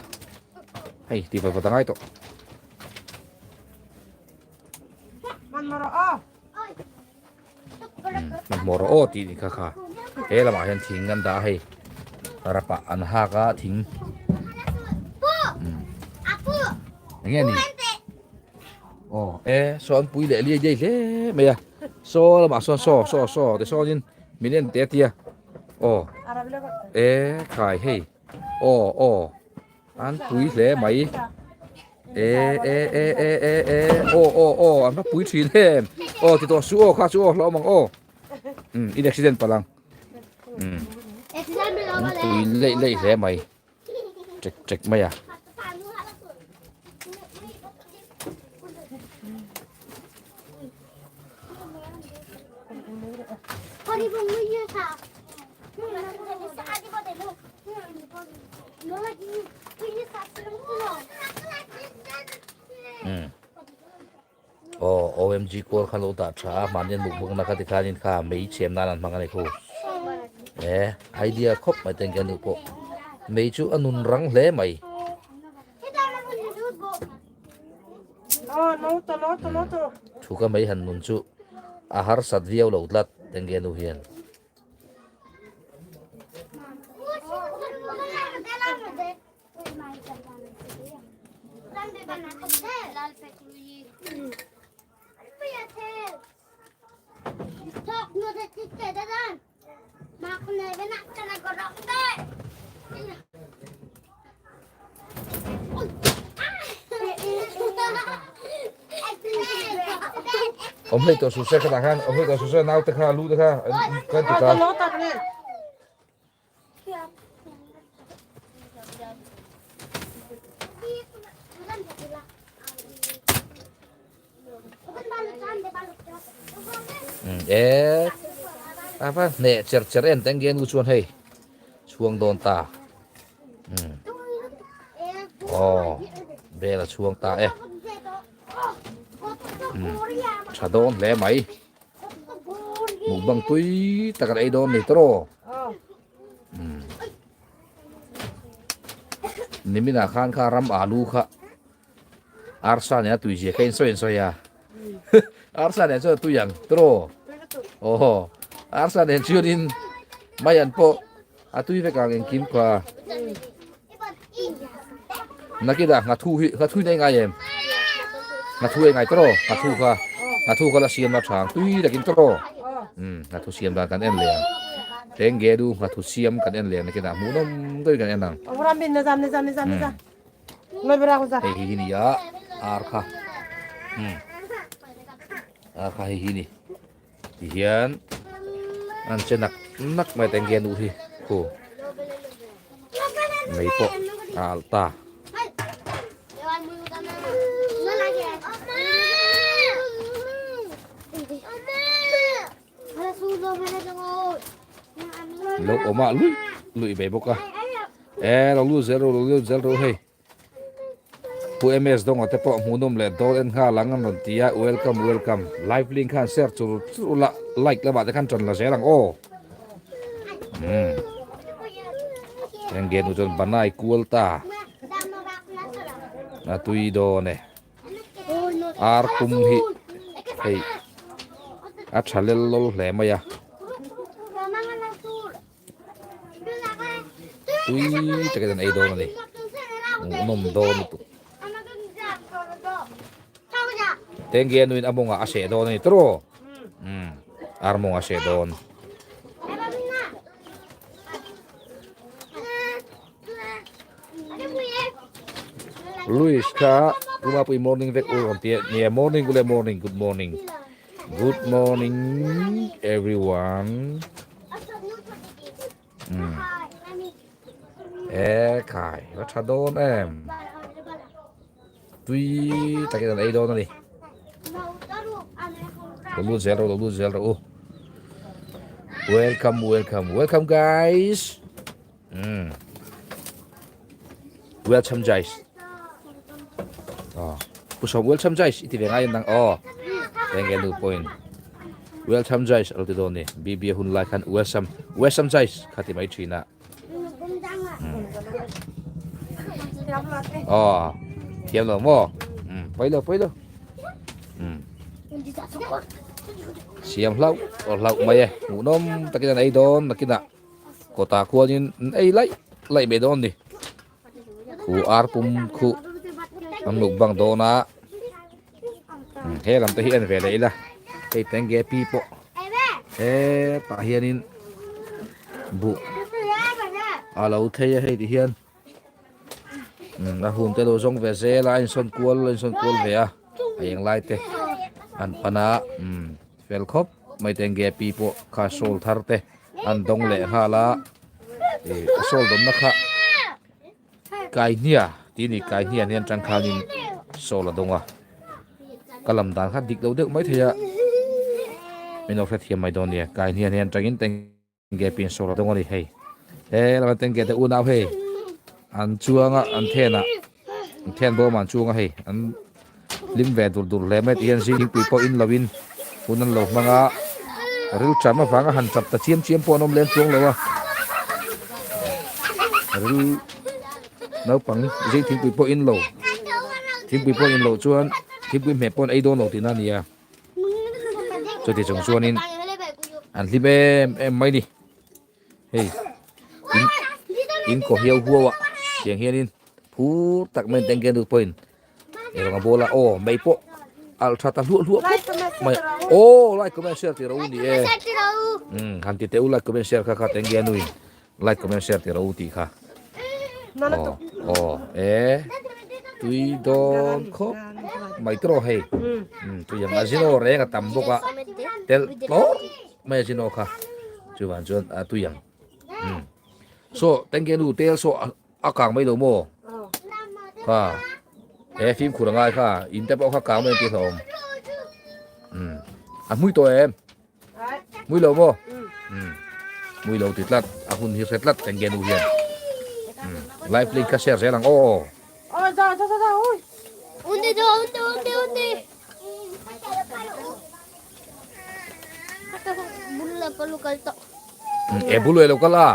hei ti vat vat a ngai tawh. Hmanhmawh rawh aw tih ni kha kha he lamah hian thing an dah a hei rapah an hak a thing eng nge ni aw e saw an pui leh liai liai hle mai a saw lamah sawn saw saw saw ti sawnin min en teh a tia. Aw e khai hei aw aw an pui hle mai e e e e e e aw aw aw an va pui thin em aw ti tawh su aw kha chu aw hlauh mang aw um in accident palh ang um an pui leih leih hle mai ṭek ṭek mai a. Aw OMG kawl kha lo dah tha a mahni an mukbang na kha tikhanin kha mei chhem nan an hmang a ni khu e idea khawp mai te engke nu pawh mei chu a nun rang hle mai. Thu ka mei han nun chu a harsat viau lo tlat engke nu hian. Awm hlei tawh suh se khatah khan awm hlei tawh suh se naute kha lu te kha kan ti ta. E a va hneh cher cher em te nge nu chuan hei chhuang dawn ta aw bel a chhuang ta e tha dawn hle mai. Mukbang tui tak an ei dawn ni tawh Niminah khan kha ram alu kha arsa nena tui zia kha in sawi in sawi a arsa nen chuan tui ang tawh aw arsa nen chuanin mai an pawh a tui vek ang engkim kha Nakina nghathu hi nghathu hi nei ngai em nghathu ei ngai tawh nghathu kha nghathu kha la siam a tha ang tui takin tawh umm nghathu siam dan kan en leh ang teng ge du nghathu siam kan en leh ang nakinah hmuh nawm deuhin kan en ang hei hi hi ni a ar kha umm ar kha hei hi ni. Tihian an che nak nak mai teng hian u hi khu mei pawh a alh ta. Lo awm a luih luih mai bawk a e lo lut zel rawh lo lut zel rawh hei. Pu MS Donga te pawh hmuhnawm leh dawn en nghal ang an rawn ti a, welcome welcome. Live link khan share chur chur ula, like lamah te khan tan la zel ang aw. Umm. Eng ge nu chuan banai kual ta. A tui dawn e. Ar pum hi hei a tha lel lol hle mai a. Tui takin an ei dawn a ni. Hmuhnawm dawn lutuk. Tengge nuin a mawngah a seh dawn a ni tawh. Umm ar mawng a seh dawn. Louis kha Pumapui morning vek u rawn ti a nia morning ule morning good morning good morning everyone um e khai va tha dawn em tui takin an ei dawn a ni lo lut zel rawh lo lut zel rawh u welcome welcome welcome guys um welcome guys oh pu som welcome guys iti ve ngai nang oh tenge nu point welcome guys alo ti dawn ni bb hun lai khan welcome welcome guys khati mai thina oh thiam lo mo um poi lo poi lo um siam hlau hlau mai e hmuhnawm takin an ei dawn nakinah Kawtah khuanin an ei laih laih mai dawn a ni. Khu ar pum khu an mukbang dawn a, he lam te hi en ve leh ila hei tenge pi pawh hetah hianin buh a lo thei a hei ti hian a hun te lo zawng ve zel a a insawn kual a insawn kual ve a a eng lai te an pan a fel khawp mai tenge pi pawh kha sawl thar te. An dawng leh nghal a, ih a sawl dawnna kha Kaihnia tih a ni, Kaihnia hian atang khanin sawl a dawng a, ka lam dan kha dik lo deuh mai thei a, min lo hrethiam mai dawn nia, Kaihnia hian atangin Tengge pian sawl a dawng a ni hei, he lama Tengge te unau hei an chuang a, an then ah an then bawm ah an chuang a hei an. Hlim ve dur dur hle mai tih hian zingpui pawh in lo in hun an lo hmang a, ril ṭam avanga han ṭap ta chiam chiam pawh an awm lem chuang lo a, ril naupang zing thingpui pawh in lo thingpui pawh in loh chuan thingpui hmeh pawh an ei dawn lo tihna a ni a, chuti chung chuanin an hlim em em mai ni hei in in kaw hiau huau a tiang hianin phur tak mai an tengke deuh pawhin. Eng a ball a aw mai pawh alh tha ta hluah hluah khawp mai aw like comment share tih ro ni e um han ti teh u like comment share kha kha teng nge a nuin like comment share tih ro tih kha aw aw e tui dawn khawp mai tawh hei um tui ang a zino reng a tam bawk a tel tlawk mai a zino kha chuvang chuan a tui ang um so teng nge nu tel saw A kang mai lo maw? Kha he fimkhur a ngai kha in te pawh kha kang mai an tih hlawm. Um a hmui tawh em? Hmui lo maw? Um hmui lo ti tlat a hun hi hre tlat eng nge nu hian. Um live link kha share zel ang aw. E bul luai lo kal a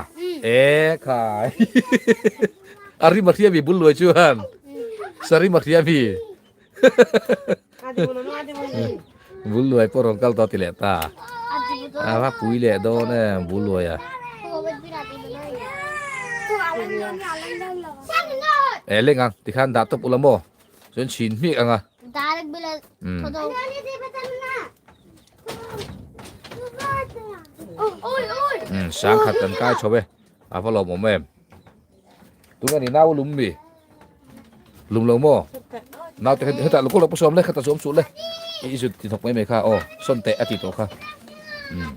e khai a rim a hria mi bul luai chuan sa rim a hria mi bul luai pawh rawn kal tawh ti leh ta a va pui leh dawn e bul luai a e leng ang tikhan dah tawp ula maw chuan chhin hmiak ang a Um sang khat kan kai chho e a va lawm awm em tunge ni nau lum mi lum lo maw nau te hetah lo lo sawm le khata zawm suh le i zut ti thawk mai mai kha aw sawn teh a ti tawh kha um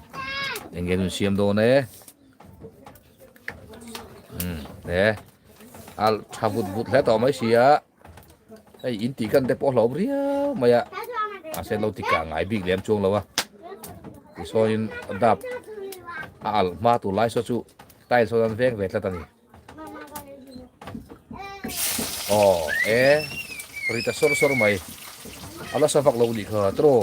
enge nun siam dawn e um e al tha vut vut hle tawh mai sia Hei in tih kan te pawh hlauhawm riau mai a mahse lo ti kah ngai bik lem chuang lo a tichuanin a dap a alh hma tur lai saw chu tiles sawn an veng ve tlat a ni aw e ri ta sawr sawr mai a la sa vak lo nih kha tiraw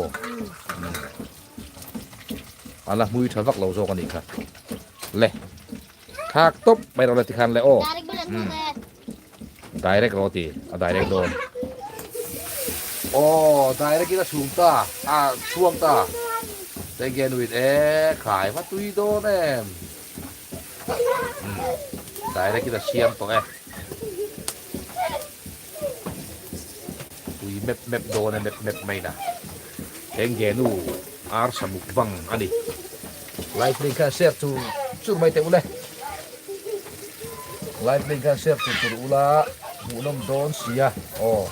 a la hmui tha vak lo zawk a nih kha le thak tawp mai rawh le tikhan le aw. Direct rawh ti a direct dawn. Aw direct in a chhum ta a chhuang ta thank you nuin e khai va tui dawn em direct in a siam tawh e tui mep mep dawn e mep mep mai na thank you nu ar samuk bang ani live link khan share chu chur mai teh ule. Live link khan share tur tur ula. Hmuhnawm dawn sia aw.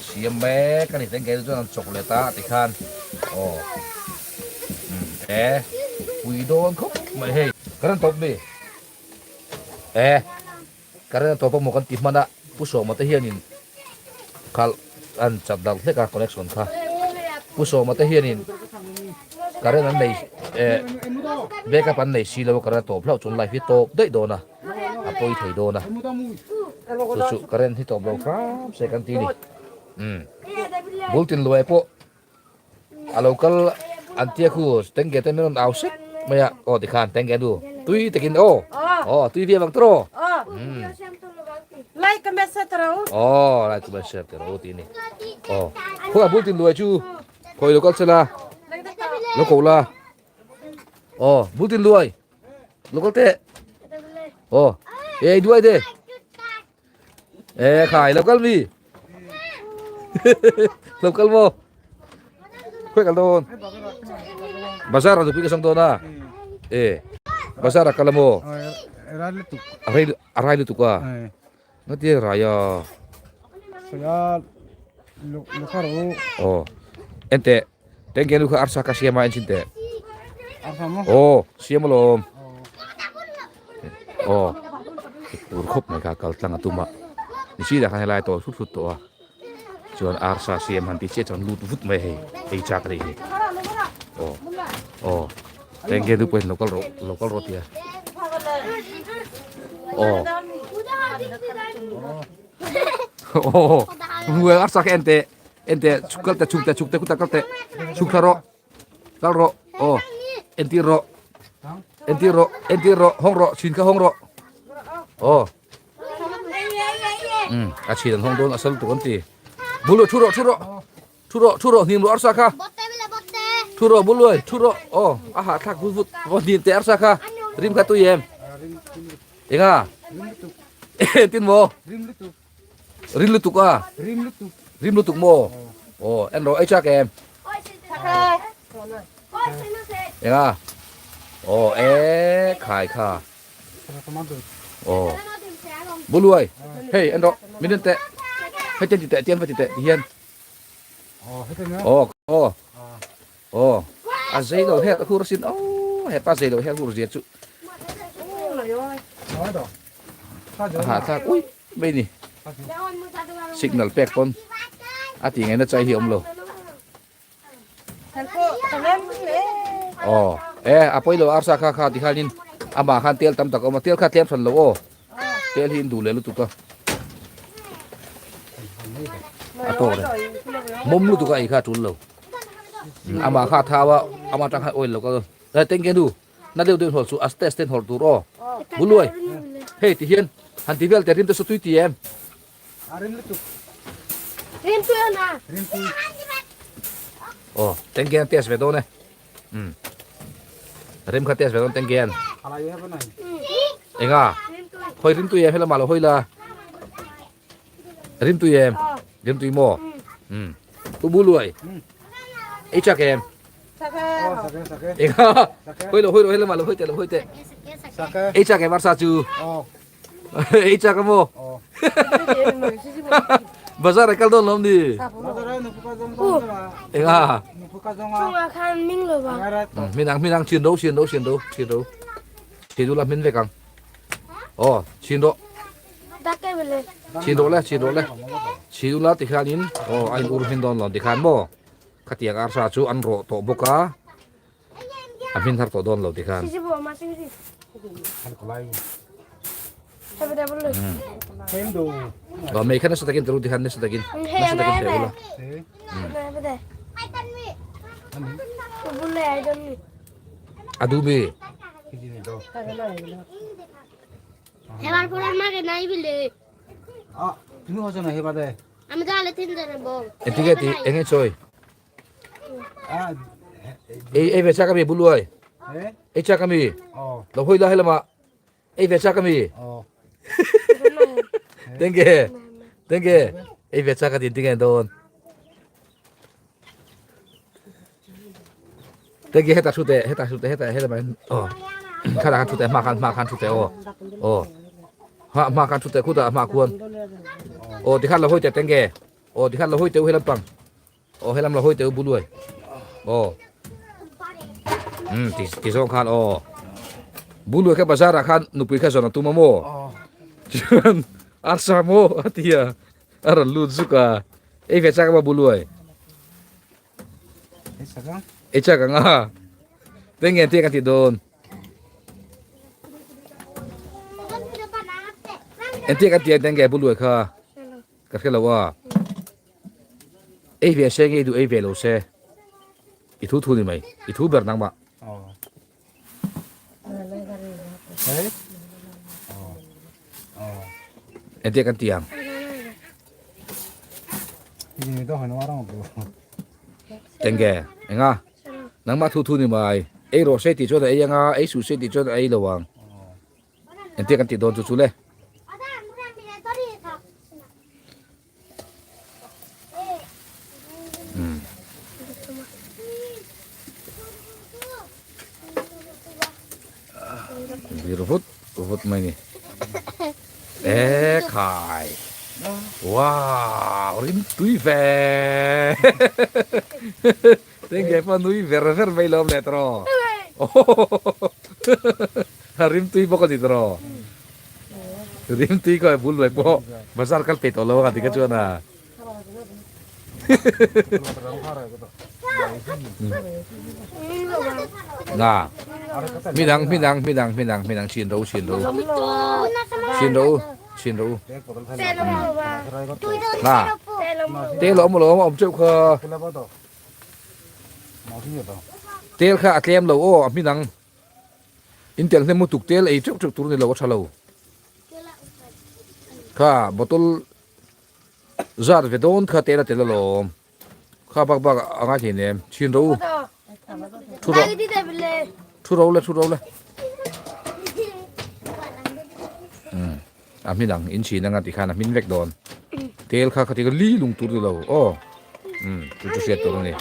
Siam mek a ni tengge chu chuan an chawk let a tikhan aw umm e pui dawn khawp mai hei. Current tawp mi e current a tawp a maw kan ti hman a Pu Sawma te hianin khalh an chat darh hlek a connection kha Pu Sawma te hianin current an nei eh backup an nei si lo a current a tawp hlauh chuan live hi tawp daih dawn a. a pawi thei dawn a chu chu current hi tawp lo hram se kan ti ni umm bul tin luai pawh a lo kal an tia khu tengge te min rawn au sek mai a aw tikhan tengge nu tui takin aw aw tui viau ang tawh umm like comment share tawh aw like comment share tawh ti ni aw khawi bul tin luai chu khawi lo kal sela lo ko la aw bul tin luai Local te. Oh. Ê đuôi đi. Ê Khải local mi. Local mo. Khoi kal don. Bazar a pui ka sang don a. Ê. Bazar a kalamo. Arai arai lutuk a. Ngatia raya. Saya lukharo. Oh. Ente Tengke nu kha arsa ka siam a en chin teh. Arsa maw? Aw, siam alawm. Aw, i phur khawp mai kha kal tlang a tum a. Ni si dah khan helai tawh hrut hrut tawh a. Chuan arsa siam han ti chiah chuan lut vut mai hei, ei chak a nih hi. Aw, aw, tengke nu pawhin lo kal rawh, lo kal rawh tia. Aw. Aw, arsa kha en teh. Ente chhuk kal teh chhuk teh chhuk teh kutah kal teh chhuk thla rawh kal rawh aw entir rawh entir rawh entir rawh hawng rawh chhin kha hawng rawh aw um a chhin an hawng dawn a sal tuk an ti bul thu rawh thu rawh thu rawh thu rawh hnim rawh arsa kha thu rawh bul luai thu rawh aw a hah thlak vut vut aw hnim teh arsa kha rim kha tui em enga tin maw Rim lutuk a. Rim lutuk. Rim lutuk maw? Aw, en rawh ei chak em? Enga? Aw, e khai kha. Aw. Buluai. Hei, en rawh. Min en teh. Hei ten ti teh, tian va ti teh ti hian. Aw, aw. Aw. A zei lo her hur sin. Aw, hepa zei lo her hur zia chu. A hah thlak ui mai ni. Signal pek pawn a tih ngaihna chai hi a awm lo. Aw e a pawi lo arsa kha kha ti khanin amah khan tel tam tak a awm a tel kha tlem hran lo aw tel hi in duh leh lutuk a a tawk reng mawm lutuk a ei kha a tul lo amah kha a thau a amah atang khan oil lo kal tengke nu. Na deuh deuh in hawlh chu a test ten hawlh tur aw. Buluai. Hei ti hian han ti vel te rim te saw tui ti em? A rim lutuk. Rim tui a na. Rim tui. Aw, tengke an test ve dawn e. Um. Rim kha test ve dawn tengke an. Alai ha banai. Enga? Hoi rim tui em helama lo hoi la. Rim tui em? Rim tui maw? Um. Pu Buluai. Ei chak em? Enga? Hoi lo hoi lo helama lo hoi te lo hoi te. Ei chak em arsa chu? Ei chak emaw? Bazar a kal dawn lawm ni? Enga? Chungah khan ming lo vang. Minang minang chin ro chin ro chin ro chin ro. Chin ro la min vek ang. Aw, chin ro. Chhin rawh le, chhin rawh le. Chhin ula tikhianin aw a in ur hmin dawn lo tikhan maw khatiang arsa chu an rawh tawh bawk a, a hmin har tawh dawn lo tikhan. Aw mei kha nasa takin turu tikhan nasa takin nasa takin theh ula. A duh mi. Haber পর আমাকে নাই বলে তুমি হচ্ছে না হেবাদে আমি তাহলে তিনজনে বল Entige ti enge choi. Ei ei ve chak ami buluai. Ei chak ami. Lo hoi la helama. Ei ve chak ami. Tenge. Tenge. Ei ve chak ati tinge don. Tengge heta thu teh heta thu teh heta heta mai aw khala khan thu teh hma khan hma khan thu teh aw aw ha hma khan thu teh khuta hma khuan aw tikhan lo hawi teh Tengge aw tikhan lo hawi teh u helam pang aw helam lo hawi teh u buluai aw um ti ti zawng khan aw buluai kha bazar ah khan nupui kha zawn a tum a maw chuan arsa maw a ti a a rawn lut zuk a ei ve chak a maw buluai Ei chak ang a. Tenge te ka ti dawn. Ente ka ti tenge buluai kha. Ka hre lo a. Ei ve se nge du ei ve lo se. I thu thu ni mai. I thu ber nang ma. Ente kan ti ang. Tenge enga nangmah thu thu ni mai ei rawh se tih chuan a ei anga ei suh se tih chuan a ei lo ang ente kan tih dawn chu chu le. Vir vut vut mai ni. E khai. Wow, rim tui ve. Tengge pa nui ver ver mai lawm le tro. Rim tui bawk a ni tro. Rim tui khaw bul mai pawh bazar kal peih tawh lo ang a ti kha chuan a. Nga midang midang midang midang midang chin ro chin ro chin ro chin ro nga te lo mo lo om cheu kha tel kha a tlem lo aw a midang In tel hnem lutuk tel ei teuh teuh tur ni lo a tha lo. Kha bottle zat ve dawn kha tel a tel alawm. Kha bak bak a ngai thei nem. Chhin ro. Thu ro. Thu ro le thu ro le. Um a hmin ang in chhin anga tikhan a hmin vek dawn. Tel kha kha ti li lung tur ni lo. Aw. Um chu chu hriat tur a ni.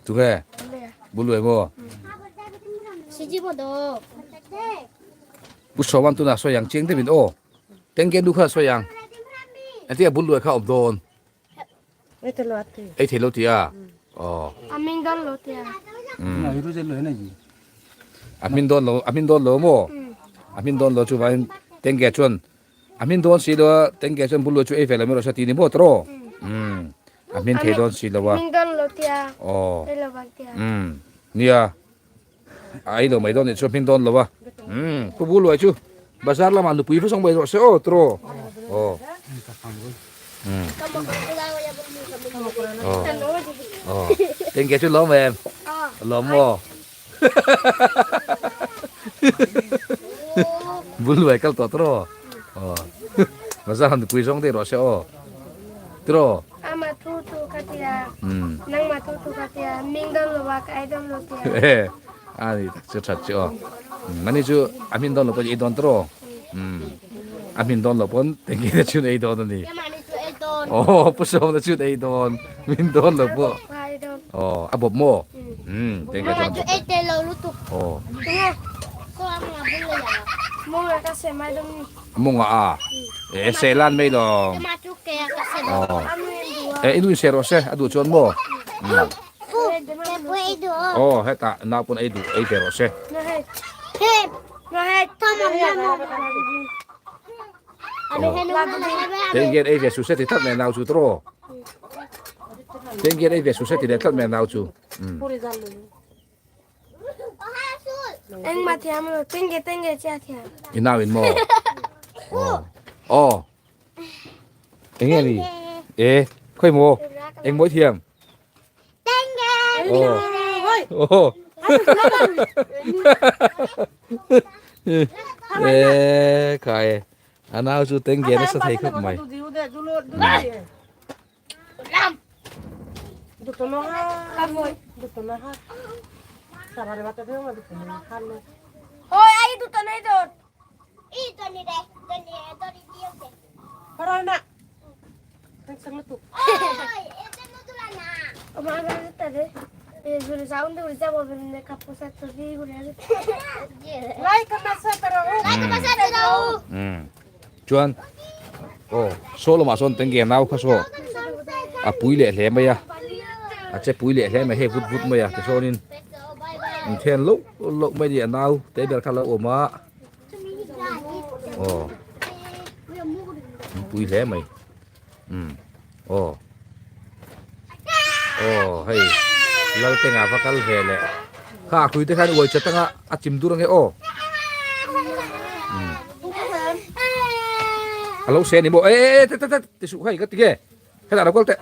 Tunge bul luai maw? Pu Sawman tuna sawi ang chiang deuhin aw. Tengge nu kha sawi ang. Engtin a bul luai kha awm dawn. Ei thei lo ti a. Aw. A min dawn lo ti a. A min dawn lo, a min dawn lo maw? A min dawn lo chu vain Tengge chuan A hmin dawn si lo a, Tengge chuan bul luai chu ei ve lo mai rawh se ti ni maw tawh? Umm, a hmin thei dawn si lo a. Hmin dawn lo tia, Aw. ei lo vang tia. Umm, nia, a ei lo mai dawn nih chu a hmin dawn lo a. Umm, pu bul luai chu bazar lamah nupui va zawng mai rawh se aw tawh? Aw. Umm. Aw. Aw. Tengge chu lawm em? Lawm maw? Bul luai kal tawh tawh aw Bazar han nupui zawng daih rawh se aw tiraw Ama thu thu ka tia nangma thu thu ka tia ming dawn lo a ka ei dawn lo tia e a ni tak chu that chu aw mani chu a hmin dawn lo pawh ei dawn tiraw a hmin dawn lo pawn engkim te chhun ei dawn a ni aw pu sawmna chhun ei dawn min dawn lo pawh Aw a bawp maw? Umm teng ka chuan a bawp. Aw. Mawngah a? E seh lan mai lawng. Aw. E i nu in seh rawh se a duh chuan maw? Umm. Aw hetah nau pawn ei duh ei ve rawh se. Tenggen ei ve su se ti tlat mai nau chu tawh. Tenggen ei ve su se ti leh tlat mai nau chu. Engmah thiam lo, tenge tenge chia thiam. I nau in maw? Aw. Aw. Enge ni? E, khoi maw? Eng mawi thiam? Tenge. Aw. Aw. E, khai. A nau chu tenge nasa thei khawp mai. Chuan aw saw lamah sawn tenge nau kha saw a pui leh hle mai a a che pui leh hle mai hei vut vut mai a tichuanin an then loh loh mai a ni a nau te ber kha a lo awm a aw an pui hle mai umm aw aw hei Laltenga va kal ve leh kha a hrui te khan uai chat anga a chim dur ange aw a lo se ni maw e e te te te ti suh hei ka ti nge hetah lo kal teh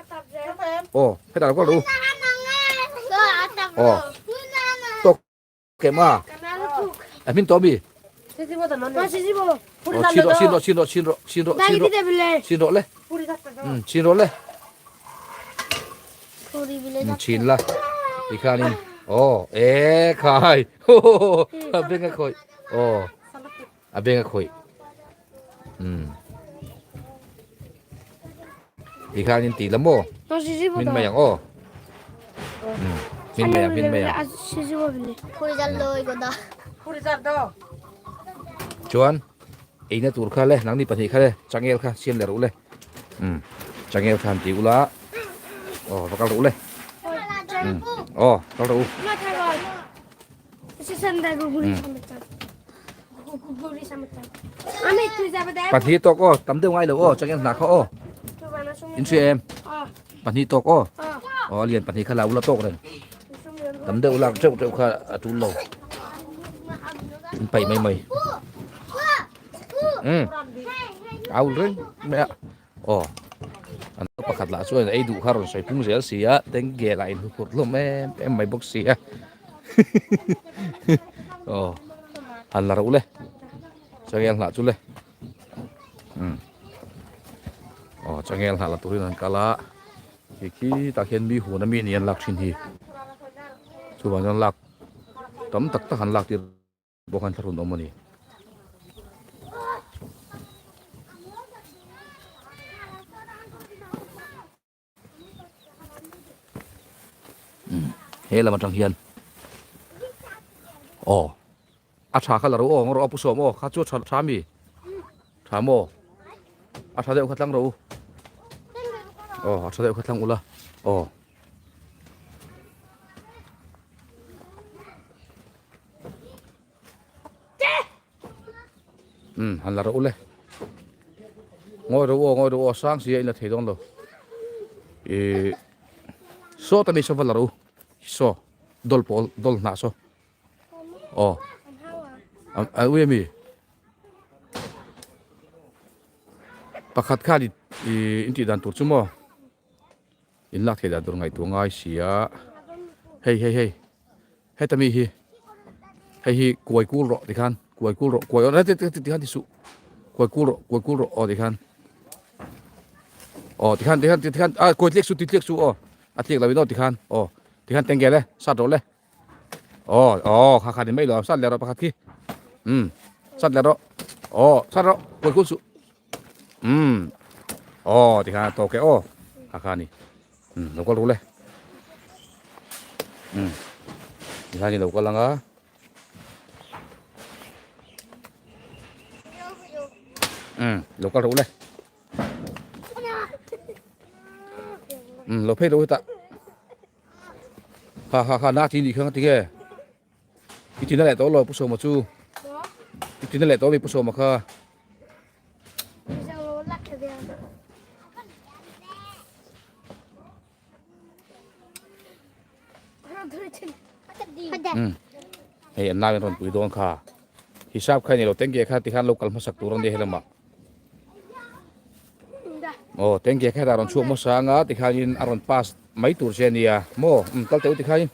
aw hetah lo kal rawh u aw tawk Kem a. A hmin tawh mi? Oh, chin rawh, chin rawh, chin rawh, chin rawh, chin rawh, chin rawh. Chin rawh le. Chin rawh le. Chin la. Tikhanin. Oh, e khai. A beng a khawih. Oh. A beng a khawih. Tikhanin ti la maw? Min mai ang aw. Min mai ang, min mai ang. Chuan eina tur kha le, nangni pahnih kha le, changel kha siam leh reuh le. Changel kha han ti ula. Aw, va kal reuh le. Aw, kal reuh u. Pahnih tawk aw, tam deuh ngai lo aw, changel hna kha aw. In hria em? Pahnih tawk aw. Aw, a lian pahnih kha la ula tawk reng. Tam deuh lak teuh teuh kha a tul lo. In paih mai mai. Um. Au reng mai a. Aw, an pakhat lah chuan ei duh kha rawn sawi pung zel si a, dengue lah in hupurh hlawm em em mai bawk si a. Aw, han la reuh le, changel hnah chu le. Umm. Aw, changel hnah la turin an kal a, khi khi tah khian mi hun a mi ni an lak thin hi. Chuvang chuan lak tam tak tak an lak tir. Bawk an thlarun awm a ni. He lam atang hian aw a tha kha la ro aw ngawr aw pu sawm aw kha chu tha tha mi tha maw a tha deuh kha tlang ro aw a tha deuh kha tlang ula aw Um han la rawh u le ngawi rawh u aw ngawi rawh u aw sang si a in la thei dawn lo ih saw ta mi saw va la rawh u saw dawl pawl dawl hnah saw aw a ui ami pakhat khan ih in tih dan tur chu maw. In lak theih dan tur ngaihtuah ngai si a, hei hei hei heta mi hi hei hi kuai kul rawh tikhan kuai kul rawh kuai aw tikhan ti suh kuai kul rawh kuai kul rawh aw tikhan aw tikhan tikhan tikhan a kuai tliak su ti tliak su aw a tliak lo in aw tikhan aw tikhan tengge le sat rawh le aw aw kha kha ni mai lo sat leh rawh pakhat khi um sat leh rawh aw sat rawh kuai kul suh Umm aw tikhan a tawk e aw kha kha a ni umm lo kal ru le umm tikhan i lo kal ang a umm lo kal ru le umm lo phei ru hetah kha kha kha na chi nih kha nga tinge. I tina leh tawh lo Pu Sawma chu. I tina leh tawh mi Pu Sawma kha. Hmm. Hei an nau in rawn pui dawn kha. Hisap kha ni lo tengge kha tikhan lo kal hmasak tur a nia helamah. Aw tengge kha hetah rawn chhuak hmasa anga tikhanin a rawn pass mai tur che ania maw um kal teh u tikhain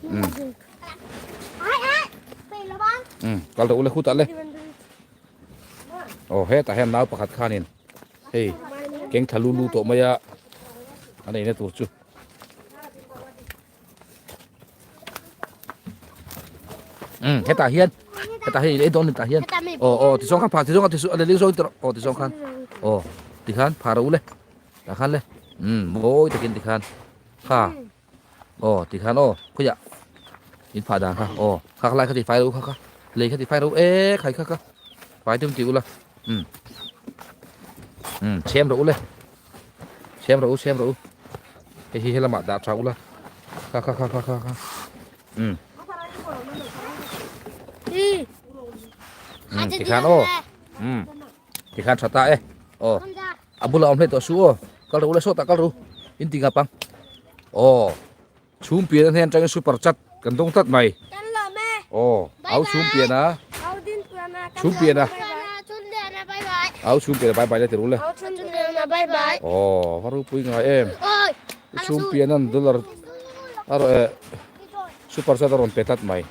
um um kal teh u le khutah le aw hetah hian nau pakhat khanin hei keng thla lu lu tawh mai a a neihna tur chu. Ừ, hetah hian hetah hian ei dawn hetah hian aw aw ti zawng khan pha ti zawng ti su a zawng tir aw ti zawng khan aw ti khan pha ro le tah khan le um mawi takin ti khan kha aw ti khan aw khawiah in phah dan kha aw kha lai kha ti fai ro kha kha lei kha ti fai ro e khai kha kha fai tum ti ula um um chhem ro le Siam rawh u, siam rawh u. Hei hi helamah dah tha ula. Kha kha kha kha kha kha. Um. Um, tikhan aw. Um. Tikhan tha ta e. Aw. A bula awm hlei tawh su aw. Kal rawh ula sawtah kal rawh u. In ti ngap ang. Aw. Chhum pian a hnen atangin super chat kan dawng tlat mai. Kan lawm e. Aw, au chhum pian a. Au din pian a. Chhum pian a. Chhum pian a bye bye. Au chhum pian a bye bye le ti ru le. Au chhum pian a bye bye. Aw, va ropui ngai em. Oi. Chhum pian an dollar a rawn eh super chat a rawn pe tlat mai.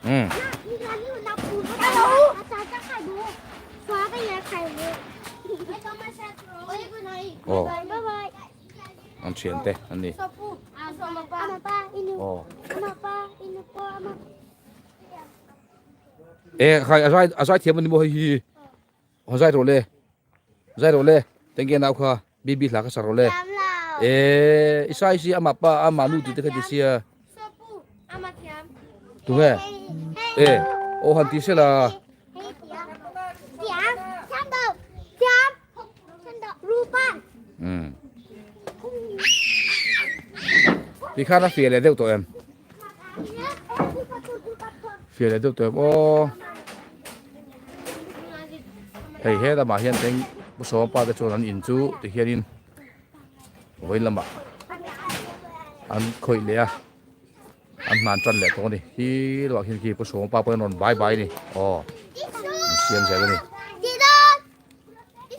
Um. Aw. An thian te an ni. Aw. E khai a zai a zai thiam ani maw hei hi. Aw zai rawh le. Zai rawh le. Tengge nau kha bibi hla kha sak rawh le. E i sai si ama pa ama nu ti te kha ti sia. Tunge? E aw han ti sela. Umm. Tikhan a fiah leh deuh tawh em? Fiah leh deuh tawh em aw. Hei he lamah hian teng Pu Sawmpa te chuan an in chu tikhianin vawiin lamah an khawih leh a an hnan tan leh tawh a ni. Hi lamah khian khi Pu Sawmpa pawhin a rawn bai bai a ni aw an siam zel a ni.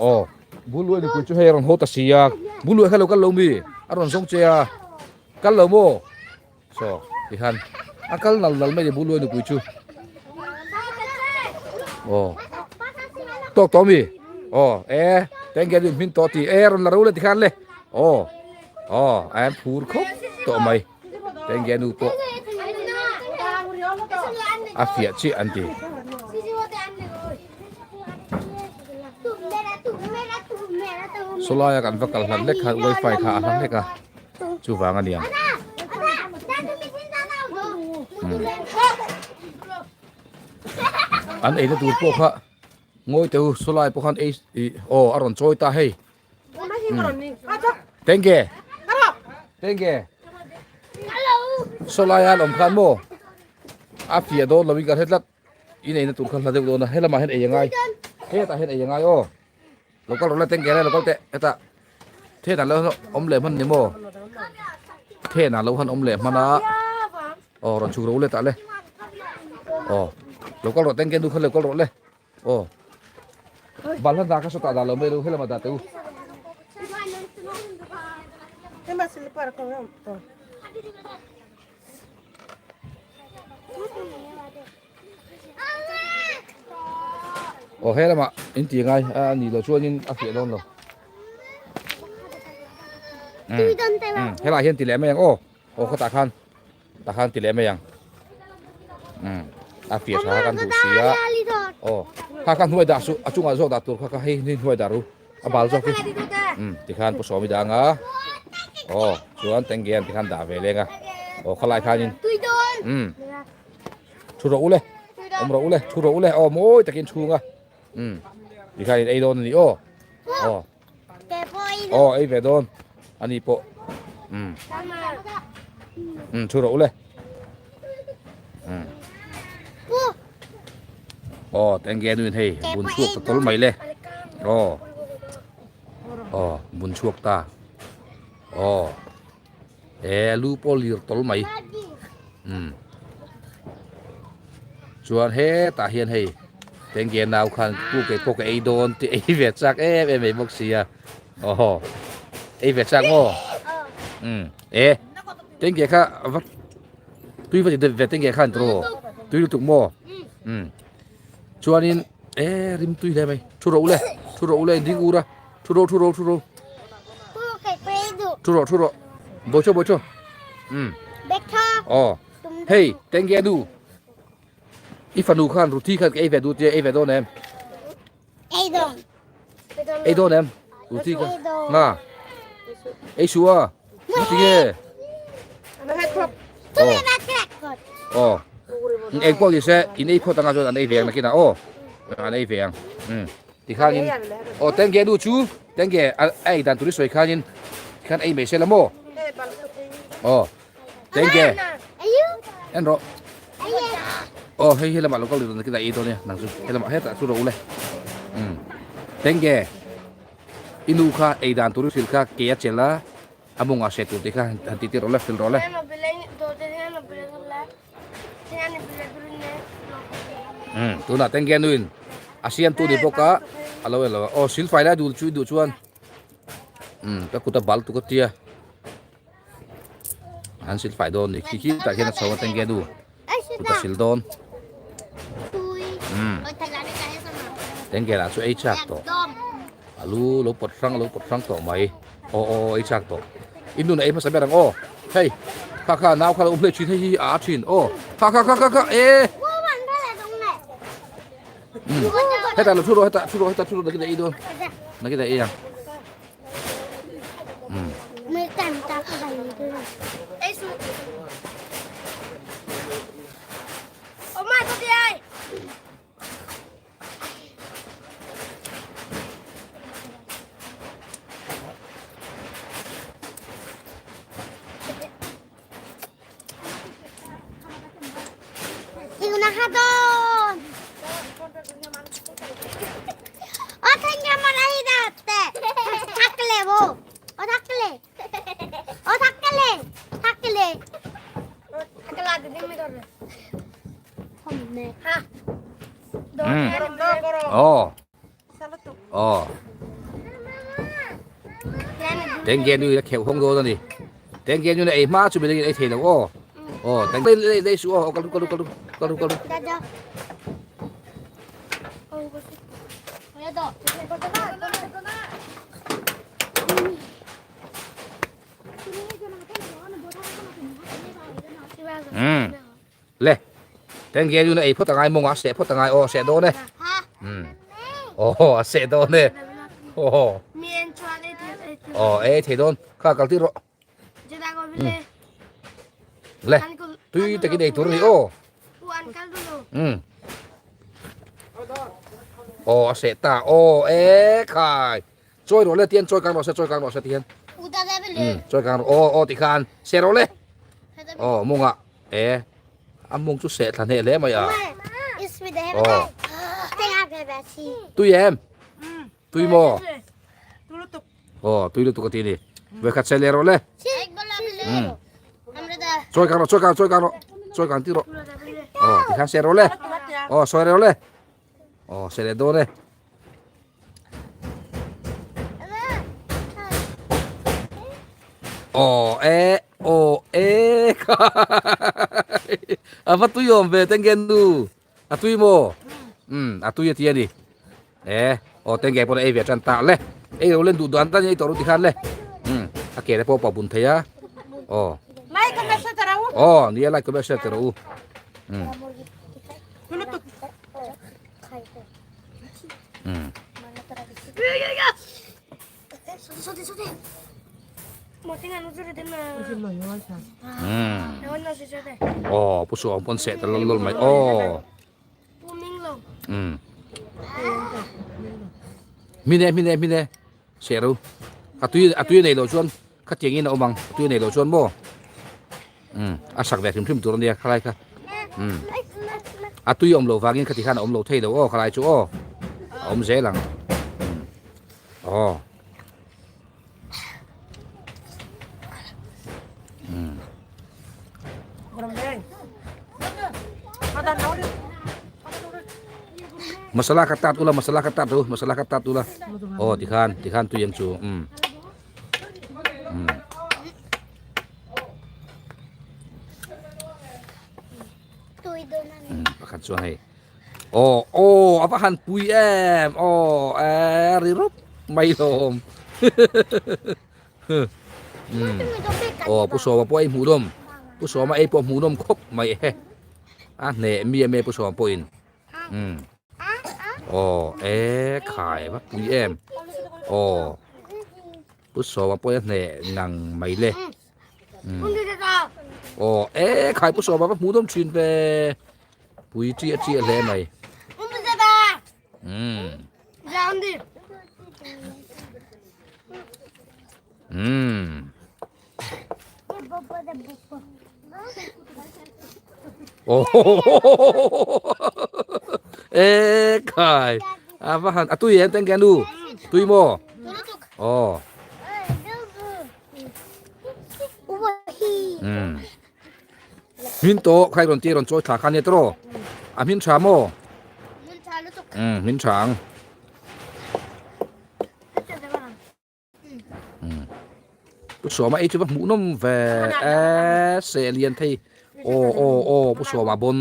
Aw Buluai nupui chu hei a rawn haw ta si a, Buluai kha lo kal lo mi? A rawn zawng che a, kal lo maw? Saw tikhan a kal nal nal mai a ni Buluai nupui chu. Aw tawk tawh mi? Aw e tengge rin hmin tawh ti e rawn la ro le tikhan le. Aw aw a en phur khawp tawh mai tengge nu pawh a fiah chiah an ti. Sawlaia kan va kal hlan hlek khan wifi kha a hla hlek a chuvang a niang an eina tur pawh kha ngawi teh u sawlai pawh khan ei ih aw a rawn chawi ta hei tengge tengge sawlaia an awm khan maw a fiah dawn lovin ka hre tlat. I neihna tur kha hla deuh dawn a, helamah hian ei a ngai, hetah hian ei a ngai aw, lo kal rawh le tengke le lo kal teh hetah thenah lo awm leh hman ni maw, thenah lo han awm leh hman a, aw rawn chhuk rawh u le tah le, aw lo kal rawh tengke nu kha lo kal rawh le, aw balhla hna kha sawtah dah lo mai lo helamah dah teh u. Aw he lamah in ti ngai a ni lo chuanin a fiah dawn lo. Um helaiah hian ti leh mai ang aw aw khawtah khan tah khan ti leh mai ang um a fiah tha kan duh si a aw kha kha hnuai dah suh a chungah zawk dah tur kha kha hei hnuai dah ru a bal zawk hi um tikhan pu sawmi dang a aw chuan tengge an tikhan dah ve leng a aw khalai khanin um thu rawh u le awm rawh u le thu rawh u le aw mawi takin chhung a um tikhanin ei dawn a ni aw aw aw ei ve dawn ani pawh um um thu rawh u le um aw tengge nuin hei bun chhuak ta tawl mai le aw aw bun chhuak ta aw e lu pawh lir tawl mai. Umm chuan hetah hian hei tengge nau khan pu kei pawh ka ei dawn tih ei ve chak em em mai bawk sia aw ei ve chak maw umm e tengge kha va tui va ti ve tengge khan tiraw tui lutuk maw umm chuanin e rim tui hle mai thu rawh u le thu rawh u le ding ur a thu rawh thu rawh thu rawh thu rawh thu rawh bawi chaw bawi chaw umm aw hei tengge nu i fanu khan ruti khan ka ei ve duh tia ei ve dawn em ei dawn ei dawn em ruti kha nga ei su a tinge aw eng pawh ni se in ei phawt anga chuan an ei ve ang nakinah aw an ei ve ang umm tikhanin aw tengge nu chu tengge a ei dan tur i sawi khanin tikhan ei mai se la maw aw tengge en rawh aw hei helamah lo kal leh nakinah ei dawn nia nang chu helamah hetah chu rawh u le umm tengge i nu kha ei dan tur i hrilh kha ke a chelh a. A mawngah hriat tur tih kha han tih tir rawh le, hrilh rawh le. Umm tunah tengge nuin a siamtu ni bawk a, a lo en lo a, aw silfai lai dul chu i duh chuan umm ka kut a bal tuk a tia an silfai dawn ni khi khi tah khian a chho a tengge nu kut a sil dawn umm tengge lah chu ei chak tawh. A lu lo pawt hrang lo pawt hrang tawh mai. Aw aw aw ei chak tawh. I nun a ei hmasa ber ang aw. Hei kha kha nau kha lo awm hle thin hei hi a a thin aw. Kha kha kha kha kha e. Hetah lo thu rawh hetah thu rawh hetah thu rawh nakita ei dawn. Nakita ei ang. Aw aw tengge nu a kheuh hawng dawn a ni tengge nu ei hma chu midangin ei thei lo aw aw teng lei lei suh aw kalu kalu kalu kalu kalu Um Le, tengge nu na ei phawt angai mawng a seh phawt angai aw seh dawn e. Um. Aw a seh dawn e. Aw. Aw ei thei dawn. Kha kal tir rawh. Le, tui takin ei tur a ni aw. Um. Aw a seh ta. Aw e khai. Chawi rawh le tian chawi kang rawh se chawi kang rawh se tihian. Um chawi kang rawh aw aw tikhan seh rawh le. Aw mawngah e a mawng chu seh thla hneh hle mai a. Aw tui em? Tui maw? Aw tui lutuk a ti ni. Vawikhat seh leh rawh le. Um chawi kang rawh chawi kang chawi kang rawh chawi kang tir rawh. Aw tikhan seh rawh le. Aw sawi rawh le. Aw seh leh dawn e. Aw e aw e khai a va tui awm ve tengge nu a tui maw um a tui a ti a ni e aw tengge pawh ei ve tan ta le ei lo len duh dan tan ei tawh ru tikhan le um a ke te pawh pawh bun thei a aw aw nia like comment share teh rawh u um Aw pu suang pawn seh ta lawlh lawlh mai aw Hmine hmine hmine seh ro a tui a tui nei loh chuan khatiang in a awm ang a tui nei loh chuan maw a sak ve hrim hrim tur a nia khalai kha a tui awm loh vangin khati khan a awm lo thei lo aw khalai chu aw a awm zel ang aw Masala kha tat ula masala kha tat ru masala kha tat ula aw tikhan tikhan tui ang chu umm umm. Pakhat chuan hei aw aw a va han pui em aw e ri rup mai hlawm aw pu sawma pawh a inhmuh nawm pu sawma ei pawh hmuh nawm khawp mai e a hneh mi em e pu sawma pawhin aw e khai va pui em aw pu sawma pawhin a hneh ngang mai le. Aw e khai pu sawma va hmuh dawn thin ve pui chiah chiah hle mai umm umm e khai a va han a tui em tengge nu tui maw aw Hmin tawh khai rawn tia rawn chawi thla kha nia tawh a hmin tha maw? Umm hmin tha ang. Pu Sawma ei chu va hmuh nawm ve e seh lian thei aw aw aw Pu Sawma bawn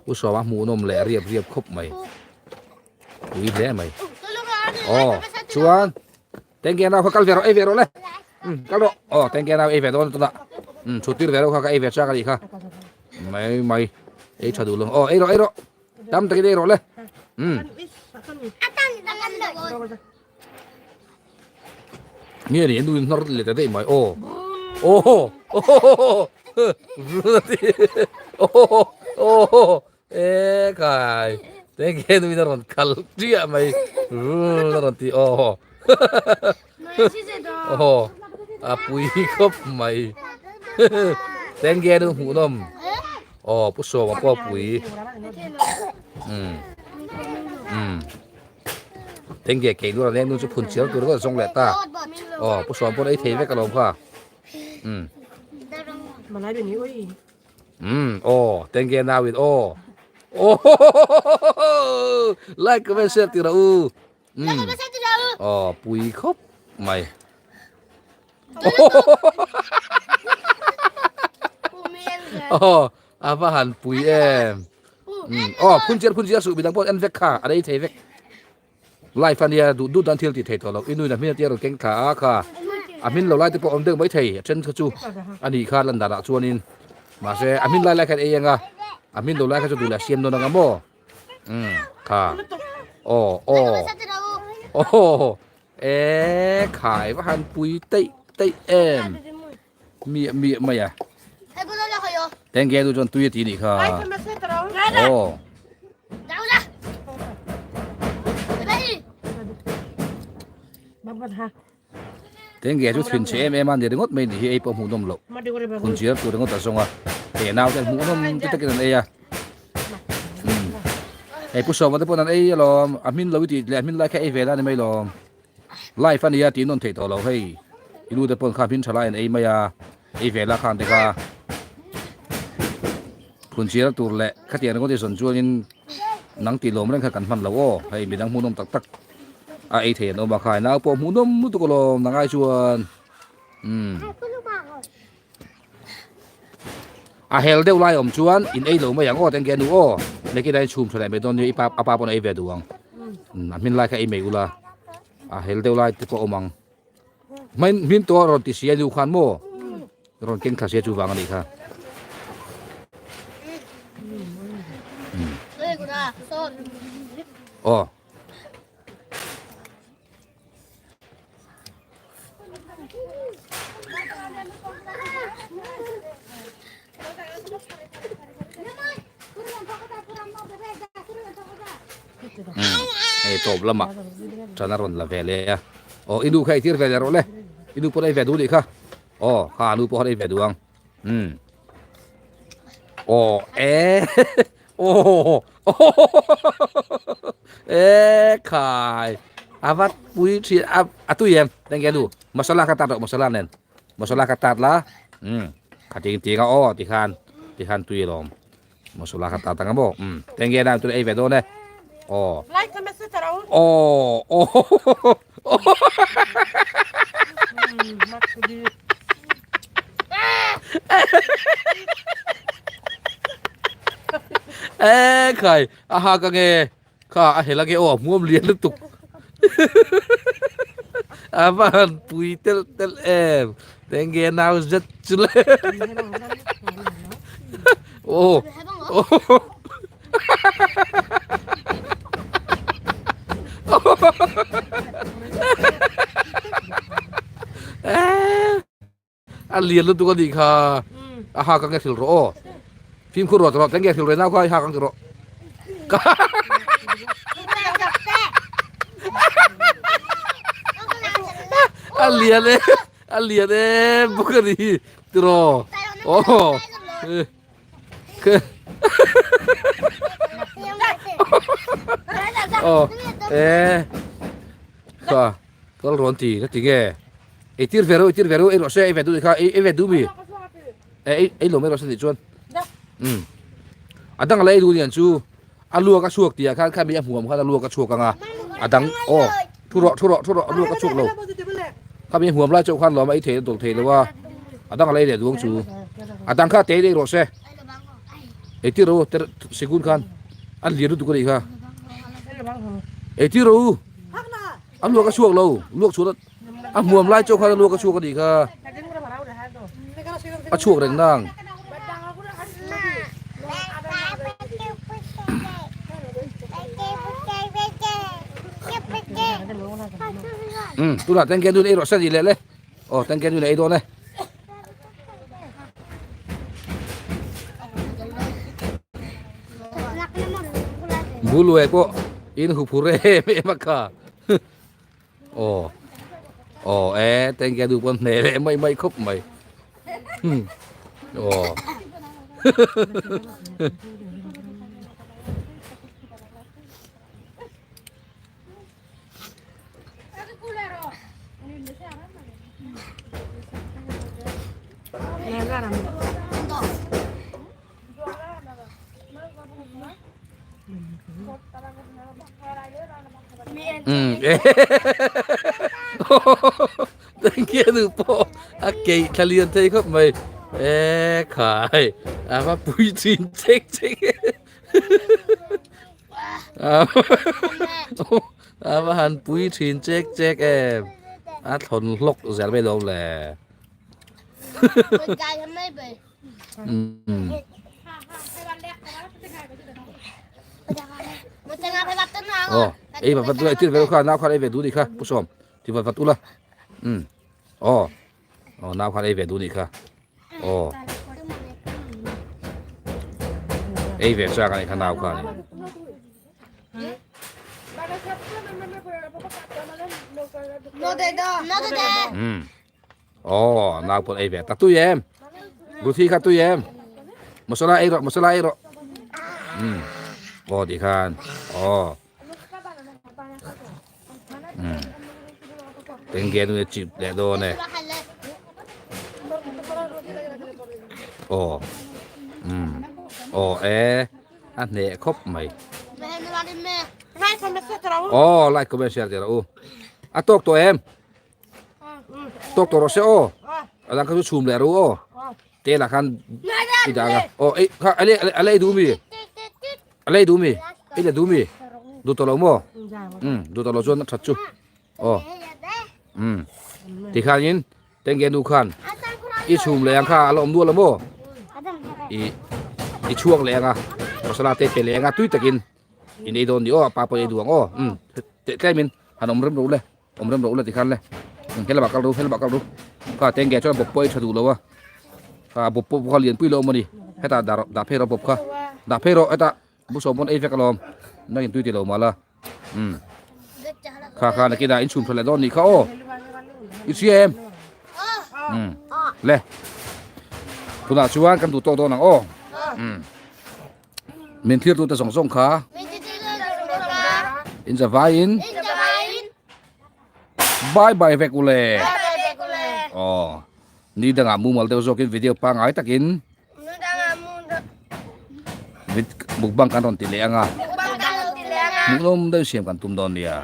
Pu Sawma hmuh nawm leh riap riap khawp mai. Pui hle mai. Aw chuan tengge nau kha kal ve rawh ei ve rawh le. Um kal rawh. Aw tengge nau ei ve dawn tuna. Um chhut tir ve rawh kha ka ei ve chak a nih kha. Mai mai ei tha duh lo. Aw ei rawh ei rawh. Tam takin ei rawh le. Um. Nge ni nu in hnar leh ta daih mai aw. Aw. Aw. Aw. E khai tengge nu in a rawn kal chiah mai rul a rawn ti aw aw a pui khawp mai tengge nu hmuh nawm aw pu sawma pawh a pui um um tengge kei nu leng nu chu phun chiar tur zawng leh ta aw pu sawma pawh ei thei vek alawm kha um Umm aw tengge nau in aw aw like comment share tih rawh u umm aw pui khawp mai aw a va han pui em umm aw phun chiar phun chiar suh midang pawh en vek kha a rei thei vek Life a nia duh duh dan thil tih thei tawh loh i nuin a hmin a tia rawn keng thla a kha a hmin lo lai te pawh awm deuh mai thei a then kha chu a nih kha lan danah chuanin mahse a hmin lai lai khan ei anga a hmin lo lai kha chu duh leh a siam dawn anga maw umm kha aw aw aw e khai va han pui teih teih em miah miah mai a tengge nu chuan tui a ti nih kha aw tengge chu thin chhe em em a ni ringawt mai ni hi ei pawh hmuh nawm loh hun chiar tur ringawt a zawng a he nau te hmuh nawm ti takin an ei a hei pu sawma te pawh an ei alawm a hmin lo i tih leh a hmin lai kha ei ve la ni mai lawm Life a nia tih nawn theih tawh lo hei i nu te pawn kha hmin tha lai an ei mai a ei ve la khan te kha phun chiar tur leh khatiang ringawt i zawn chuanin nang tih lawm reng kha kan hman lo aw hei midang hmuhnawm tak tak a ei thei an awm a khai nau pawh hmuhnawm lutuk alawm nangai chuan umm. A hel deuh lai awm chuan in ei lo mai ang aw tengge nu aw lekin a in chhum tha leh mai dawn nia i pa a pa pawn a ei ve duh ang a hmin lai kha ei mai ula a hel deuh lai te pawh awm ang hmin hmin tawh rawn ti sia nu khan maw rawn keng thla sia chu vang a nih kha aw Hei tawp lamah ṭan a rawn la ve leh a aw i nu kha ei tir ve leh rawh le i nu pawh ei ve duh nih kha aw kha nu pawh khan ei ve duh ang umm aw e Aw e khai a vat pui thin a a tui em teng ke nu masala kha tat rawh masala nen masala kha tat la umm kha ting ting a aw tikhan tikhan tui alawm. Masala kha ta tanga maw? Umm tenge nang tuna ei ve dawn e. Aw. Aw. Aw. E khai a ha ka nge kha a hela nge aw hmuam lian lutuk. A va han pui tel tel em. Tenge nau zet chu le. Aw. A lian lutuk a nih kha a hak ang e hril rawh aw fimkhur rawh rawh tenge hril reh nau kha i hak ang ti rawh a lian e a lian em bawk a ni tiraw aw Aw e kha kal rawn ti ka ti nge ei tir ve ro ei tir ve ro ei rawh se ei ve duh kha ei ei ve duh mi e ei ei lo mai rawh se tih chuan um a dang la ei duh nian chu a luak a chhuak tih ah khan kha mi a hmuam khan a luak a chhuak anga a dang aw thu rawh thu rawh thu rawh a luak a chhuak lo kha mi a hmuam lai chauh khan lawm a ei thei a dawlh thei lo a a dang la ei leh duh ang chu a dang kha te ei rawh se ei tir rawh u ter sikun khan a lian lutuk a nih kha ei tir rawh u a luak a chhuak lo luak chhuah a hmuam lai chauh khan a luak a chhuak a nih kha a chhuak reng nang. Um tunah tengke nu ei rawh se tih leh le aw tengke nu ei dawn e. Buluai pawh in huphur em em a kha. Aw aw e tengke nu pawn hne leh mai mai khawp mai hmm aw Tengke nu pawh a keih thla lian thei khawp mai e khai a va pui thin chek chek a va han pui thin chek chek em a thlawn hlawk zel mai lo le. Aw ei vat vat ula tir ve kha nau khan ei ve duh nih kha pu sawm ti vat vat ula um aw aw nau khan ei ve duh nih kha aw ei ve chak anih kha nau khan um Aw nau pawh ei ve ta tui em ruthi kha tui em masala ei rawh masala ei rawh um aw ti khan aw um tengge nu chip leh dawn e aw um aw e a hneh khawp mai aw like comment share teh rawh u a tawk tawh em Tawk tawh rawh se aw. A dang kha chu chhum leh ru aw. Te lah khan i dang a. Aw ei kha ale ale ei duh mi. Ale ei duh mi. Ei le duh mi. Duh tawh lo maw? Um duh tawh lo chuan a that chu. Aw. Um ti khan in tenge nu khan i chhum leh ang kha a la awm nual a maw? I i chhuak leh ang a. Masala te pe leh ang a tui takin in ei dawn ni aw pa pawh ei duh ang aw. Um tlemin han awm rem ro le. Awm rem rawh ula tikhan le. He lamah kal ru, he lamah kal ru. Kha tengge chuan bawp pawh a tha duh lo a. Kha bawp pawh kha lianpui lo awm a ni. Hetah dah rawh, dah phei rawh bawp kha. Dah phei rawh hetah busawm pawn ei vek alawm. Nang in tui ti lo mah la. Umm. Kha kha nakinah in chhun tha leh dawn nih kha aw. I hria em? Umm. Le. Tunah chuan kan duh tawk dawn ang aw. Umm. Min thlir tute zawng zawng kha. In zavaiin. Bye bye vek ule. Aw. Ni dangah mumal deuh zawkin video pangai takin. Mukbang kan rawn ti leh anga. Hmuhnawm deuh siam kan tum dawn nia.